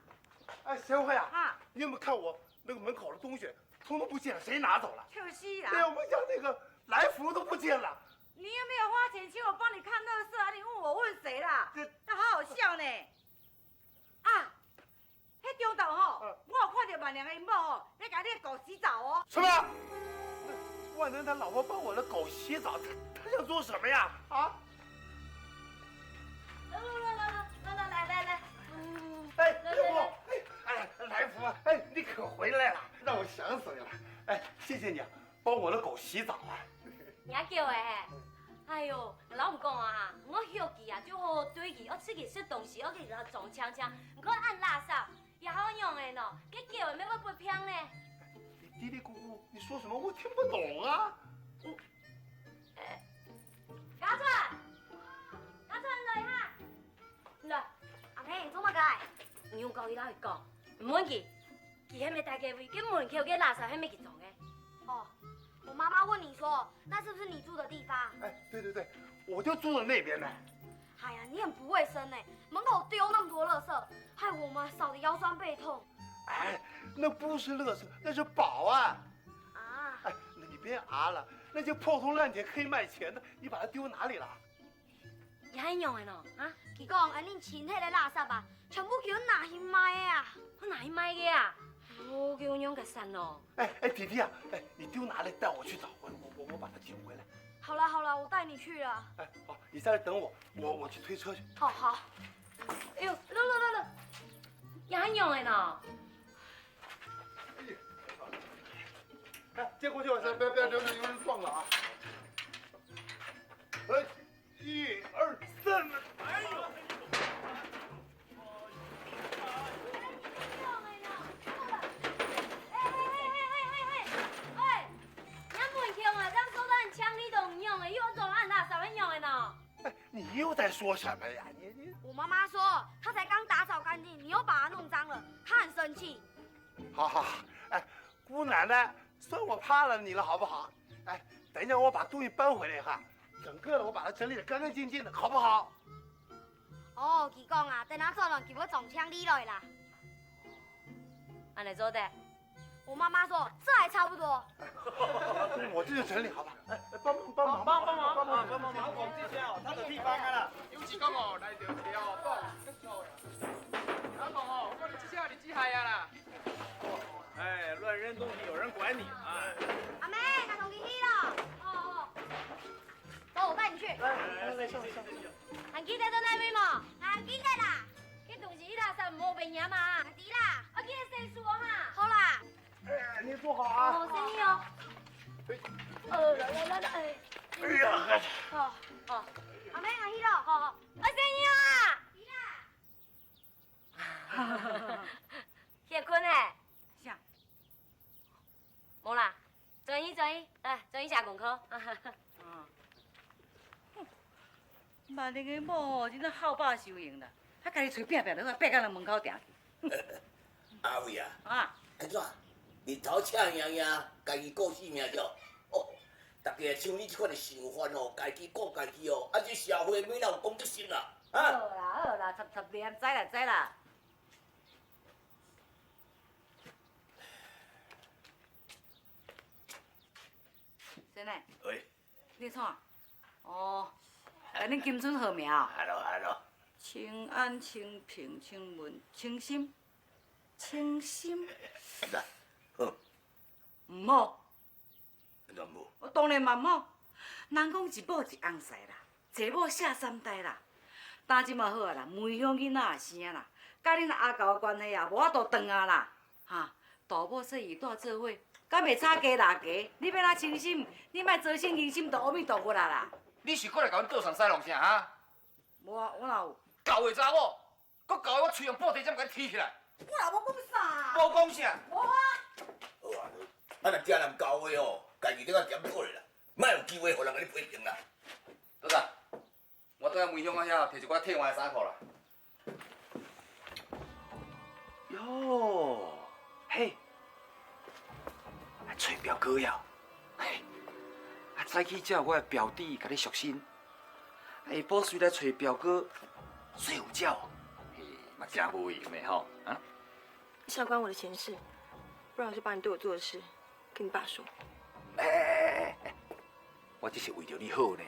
哎，贤惠啊，啊，你有没有看我那个门口的东西，通通不见了，谁拿走了？就是啦。对，我们家那个来福都不见了。你又没有花钱请我帮你看垃圾啊？你问我问谁啦？那好好笑呢。啊，彼中昼吼，我有看到万良的某吼，咧共你的狗洗澡哦。什么？万能他老婆帮我的狗洗澡，他想做什么呀？啊？来来来来来来来，哎，来福，哎哎，来福，哎，你可回来了，让我想死你了。哎，谢谢你啊，帮我的狗洗澡啊。你叫的。哎呦，老毋讲啊，我休气啊，就好对去，我出去说东西，我去撞枪枪，毋过按垃圾也好用的喏，计叫的要我不偏呢。你嘀嘀咕咕，你说什么？我听不懂啊。家川，家川来哈，来，阿妹，做乜解？娘教伊哪会讲，毋问去，去彼个大家位，去门口个垃圾彼个去撞的。哦。我妈妈问你说，那是不是你住的地方？哎，对对对，我就住在那边呢。哎呀，你很不卫生呢，门口丢那么多垃圾，害我们扫得腰酸背痛。哎，那不是垃圾，那是宝啊！啊！哎，那你别啊了，那些破铜烂铁可以卖钱的，你把它丢哪里了？你还用的喏？啊？佢讲，哎，恁清彼个垃圾啊，全部叫拿去卖的啊！我拿去卖的啊？我叫娘给删咯。哎哎，弟弟啊，哎，你丢哪里？带我去找，我把它捡回来。好了好了，我带你去了。哎，好，你在这等我，我去推车去。好好。哎呦，来来来来，也还用的呢。哎，接过去，别别别，有人撞了啊！哎，一二三，哎呦！你又在说什么呀？你我妈妈说，她才刚打扫干净，你又把它弄脏了，她很生气。好好好，哎，姑奶奶，算我怕了你了，好不好？哎，等一下我把东西搬回来哈，整个的我把它整理得干干净净的，好不好？哦，佢讲啊，等下做乱就要撞枪你来啦。按呢做的。我妈妈说这还差不多。我这就整理好吧。哎，帮帮忙帮帮忙帮忙帮忙！我这些哦，他的地方啊啦。有志讲哦，来到一个哦，宝更的。阿公哦，我你这下日子害啊啦。哎，乱扔东西有人管你啊。阿妹，拿东西去了。哦哦。走，我带你去。来来来，上上。还记得在那边吗？还记得啦。这东西垃圾无变样嘛？是啦。我记得洗漱哈。好啦。哎，你坐好啊！哦，生意哦。来来来来，哎。哎呀，好，好。阿妹，阿去咯。好好，阿生意啊。是啦。铁坤哎。啥？无啦，转移转移，来转移下功课。嗯。万宁的某吼，真正好霸受用啦，他家己揣拼拼落，爬到人门口埕去。阿伟啊。啊。按怎？日头赤盈盈，家己顾性命着。哦，大家像你这款的想法哦，家己顾家己哦，啊，这社会欲哪有公德心啦？啊！好啦好啦，插插念，知啦知啦。先生。喂。你创？哦，来恁金春号名哦。 Hello Hello。清安、清平、清文、清心、清心。来，好。毋好。按怎毋好？我当然嘛毋好。人讲一某一翁婿啦，一某下三代啦。今这嘛好啊啦，梅香囡仔也生啦，佮恁阿狗的关系也无法度断啊啦。哈，大某细伊住做伙，敢袂差加六个？你欲哪清心？你莫糟心疑心，就阿弥陀佛啦啦。你是过来共阮倒送西弄啥哈？无啊，我哪有？厚的查某，阁厚的我喙用布袋针共你提起来。我哪无讲啥？无讲啥？无啊。好啊，啊若这人厚话哦，家己得较检讨咧啦，莫有机会予人共你批评啦。老大，我倒梅乡仔遐提一寡替换的衫裤啦。哟，嘿，来揣表哥呀，嘿，啊，早起才有我的表弟共你赎身，啊，下晡随来揣表哥睡午觉，嘿，嘛真无闲的吼，啊？你少管我的闲事，不然我就把你对我做的事跟你爸说。哎哎哎哎，我这是为著你好呢。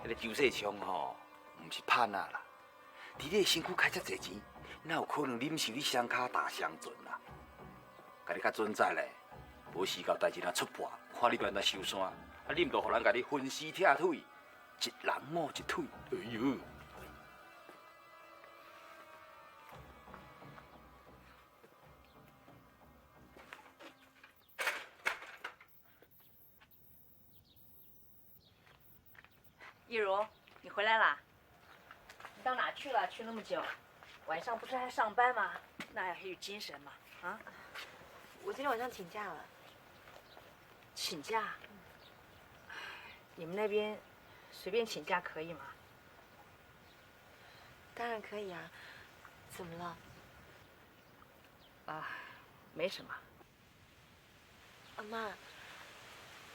彼个周世昌吼，毋是歹仔啦，伫你的身躯开遮济钱，哪有可能忍受你双跤踏双船啦？共你较准在咧，无时到代志若出破，看你欲按怎收山，啊，你毋就予人共你分尸拆腿，一人摸一腿，哎哟！一如，你回来啦？你到哪去了？去那么久，晚上不是还上班吗？那还有精神吗？啊？我今天晚上请假了。请假？你们那边随便请假可以吗？当然可以啊，怎么了？啊，没什么。阿妈，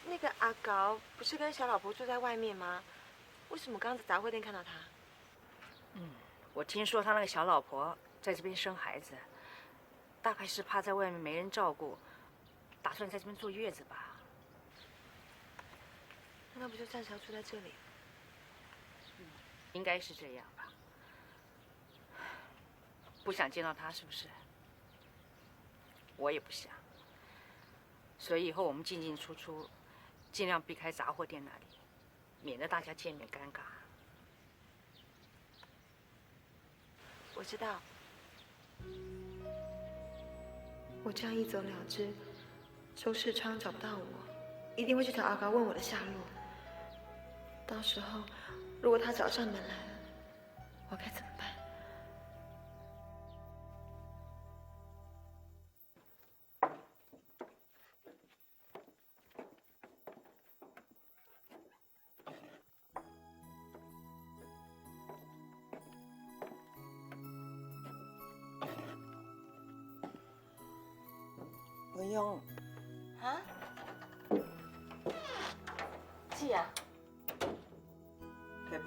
那个阿高不是跟小老婆住在外面吗？为什么刚刚在杂货店看到他？嗯，我听说他那个小老婆在这边生孩子，大概是怕在外面没人照顾，打算在这边坐月子吧。那他不就暂时要住在这里？嗯，应该是这样吧。不想见到他是不是？我也不想。所以以后我们进进出出，尽量避开杂货店那里，免得大家见面尴尬。我知道。我这样一走了之，周世昌找不到我，一定会去找阿高问我的下落。到时候，如果他找上门来了，我该怎么办？文勇，啊？姐啊？提被。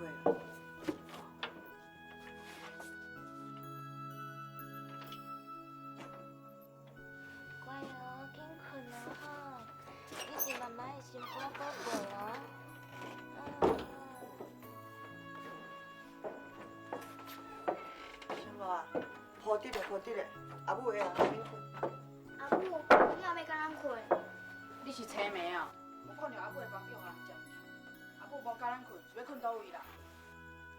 乖哦，紧困哦吼，你是妈妈的心肝宝贝哦。小罗啊，铺得咧，铺得咧，阿母会人免困。阿母，你也欲佮咱困？你是青梅哦？无看著阿母的房间予人占去，阿母无佮咱困，是欲困佗位啦？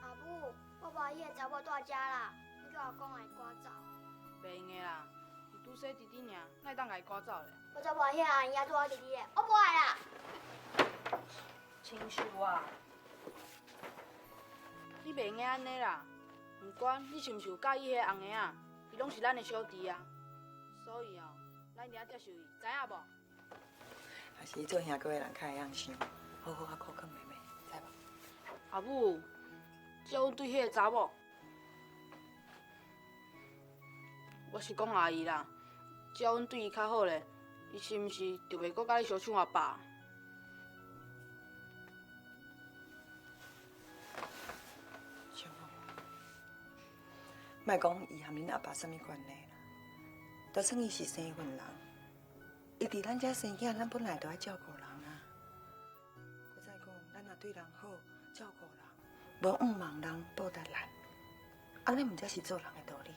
阿母，我无爱彼个查某蹛遮啦，你叫阿公共伊赶走。袂用的啦，伊拄生弟弟尔，哪会当共伊赶走咧？我才无爱彼个阿姨做我弟弟的，我无爱啦。清秀啊，你袂用得按呢啦，不管你是毋是有佮意彼个红的仔，伊拢是咱的小弟啊，所以哦，咱一定要接受伊，知影无？还是做兄哥的人较会晓想，好好仔顾好妹妹，知无？阿母，只要阮对彼个查某，我是讲阿姨啦，只要阮对伊较好咧，伊是毋是就袂阁佮你相抢阿爸？小凤，莫讲伊和恁阿爸啥物关系啦，就算伊是生份人，伊伫咱遮生囝，咱本来就爱照顾人啊。阁再讲，咱若对人好，照顾人，无向望人报答咱，按呢毋才是做人的道理。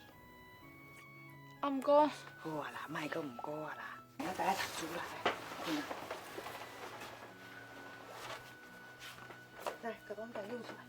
啊，毋过，好啊啦，莫阁毋过啊啦，明仔载爱读书啦，来，困啊。来，共阮家扭出来。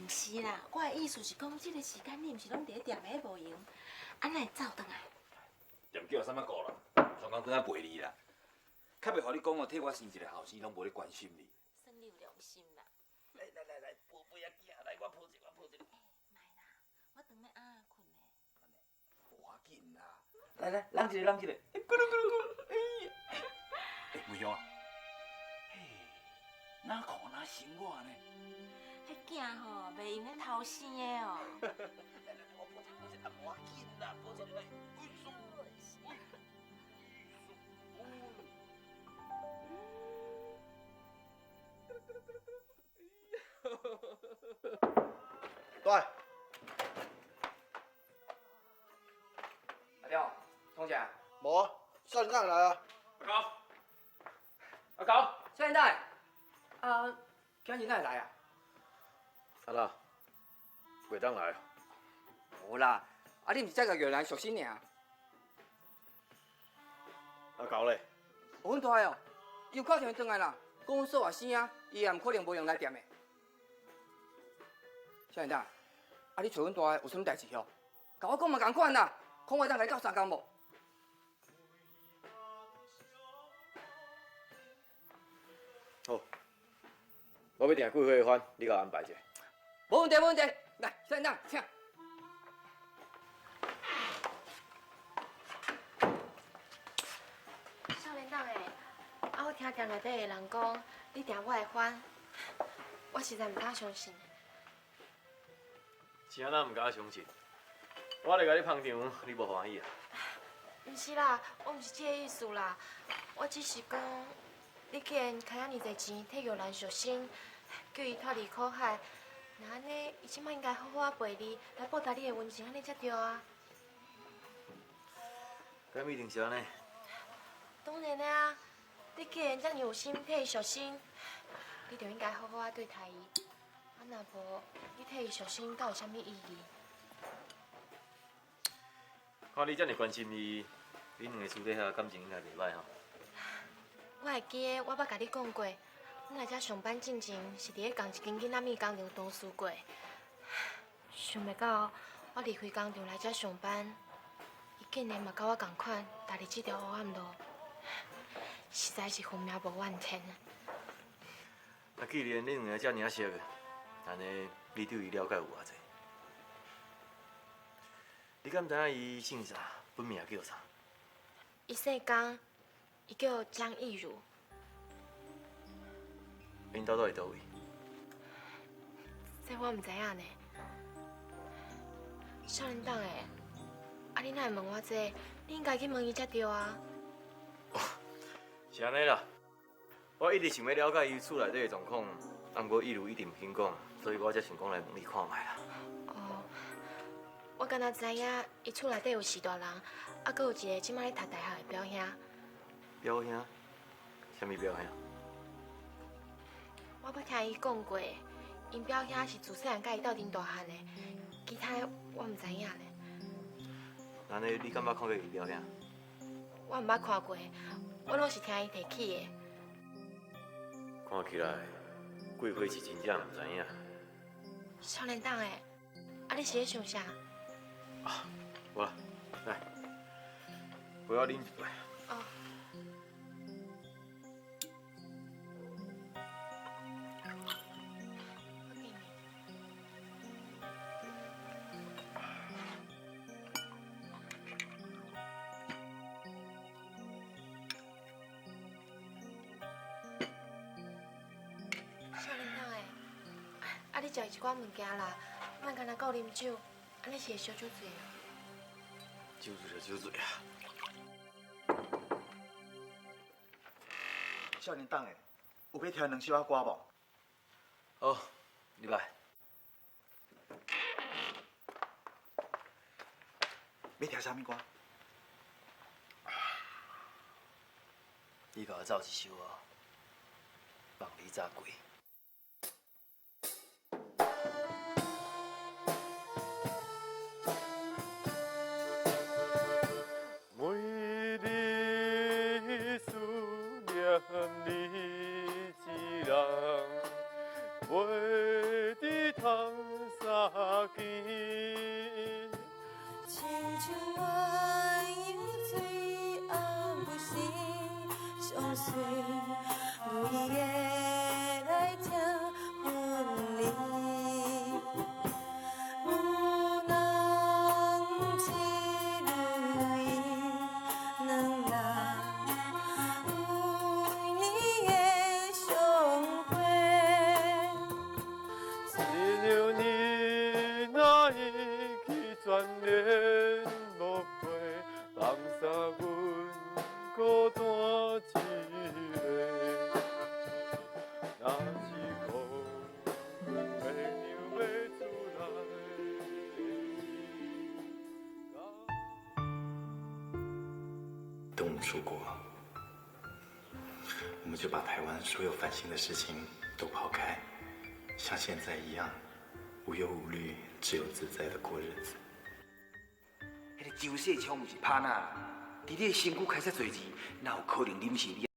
毋是啦，我的意思是讲，這個時間你毋是攏佇咧店內無閒，啊，哪會走轉來？店叫我啥物顧啦？上工轉來陪你啦。較袂予你講哦，替我生一個後生，攏無咧關心你。算你有良心啦。來來來來，寶貝仔囝，來我抱一下，我抱一下。欸，莫啦，我當欲暗睏咧。無要緊啦，來來，攬一個，攬一個。咕嚕咕嚕咕嚕，哎呀！欸，梅香啊，嘿，哪看哪生我呢？彼囝吼，袂用咧偷生的哦。來來來，我抱一下，抱一下，無要緊啦，抱一下來。对。阿廖，创啥？无啊，少年党来啊。阿狗，阿狗，少年党，啊，今日哪会来啊？阿啦，袂当来。无啦，啊你毋是才共玉兰赎身尔？阿狗咧？阮大个哦，伊有敲电话转来啦，讲阮嫂也生啊，伊也毋可能无闲来店的。少年党，啊你揣阮大个有啥物代志哦？共我讲嘛仝款啦，看我会当共你斗相共无？好，我欲订桂花番，你共我安排一下。无问题，无问题。来，少年党，请。少年党的，啊，我听店内底的人讲，你订我的番，我实在毋敢相信。是按怎毋敢相信？我来共你捧场，你无欢喜啊？毋是啦，我毋是这个意思啦，我只是讲，你既然开遐尔济钱替玉兰赎身，叫伊脫離苦海，若按呢，伊這擺應該好好仔陪你，來報答你的溫情，按呢才對啊。敢一定是按呢？當然的啊，你既然遮爾有心替伊贖身，你就應該好好仔對待伊。啊，若無，你替伊贖身，敢有啥物意義？看你遮爾關心伊，恁兩个私底下感情應該袂䆀吼。我會記得，我捌共你講過，阮來遮上班進前是佇咧仝一間囡仔物工廠同事過。想袂到我離開工廠來遮上班，伊竟然嘛佮我仝款，踏入這條黑暗路，實在是分命無怨天。啊，既然恁兩个遮爾仔熟，按呢你對伊了解有偌濟？你敢知影伊姓啥？本名叫啥？伊姓江，伊叫江亦如。𪜶兜佇佗位？這我毋知影呢。少年黨的，啊你哪會問我這個？你應該去問伊才對啊。是按呢啦，我一直想欲了解伊厝內底的狀況，啊，毋過亦如一直毋肯講，所以我才想講來問你看覓啦。哦，我敢若知影，伊厝內底有四大人，啊，閣有一個這擺咧讀大學的表兄。表兄？啥物表兄？我捌聽伊講過，𪜶表兄是自細漢佮伊鬥陣大漢的，其他的我毋知影咧。按呢，你敢捌看過伊表兄？我毋捌看過，我攏是聽伊提起的。看起來，桂花是真正毋知影。少年黨的，啊你是咧想啥？啊，無啦，來，陪我啉一杯。哦。我敬你。少年黨的，啊你食一寡物件啦，莫干焦顧啉酒，按呢是會燒酒醉哦。酒醉就酒醉啊！少年黨的，有欲聽兩首仔歌無？好，入來。欲聽啥物歌？你共我奏一首啊，《望你早归》。每日思念你一人，袂知通若是讲袂让欲出来。等我们出国，我们就把台湾所有烦心的事情都抛开，像现在一样无忧无虑、自由自在的过日子。彼个周世昌毋是拍哪，伫你的身躯开遮济字，哪有可能忍受你？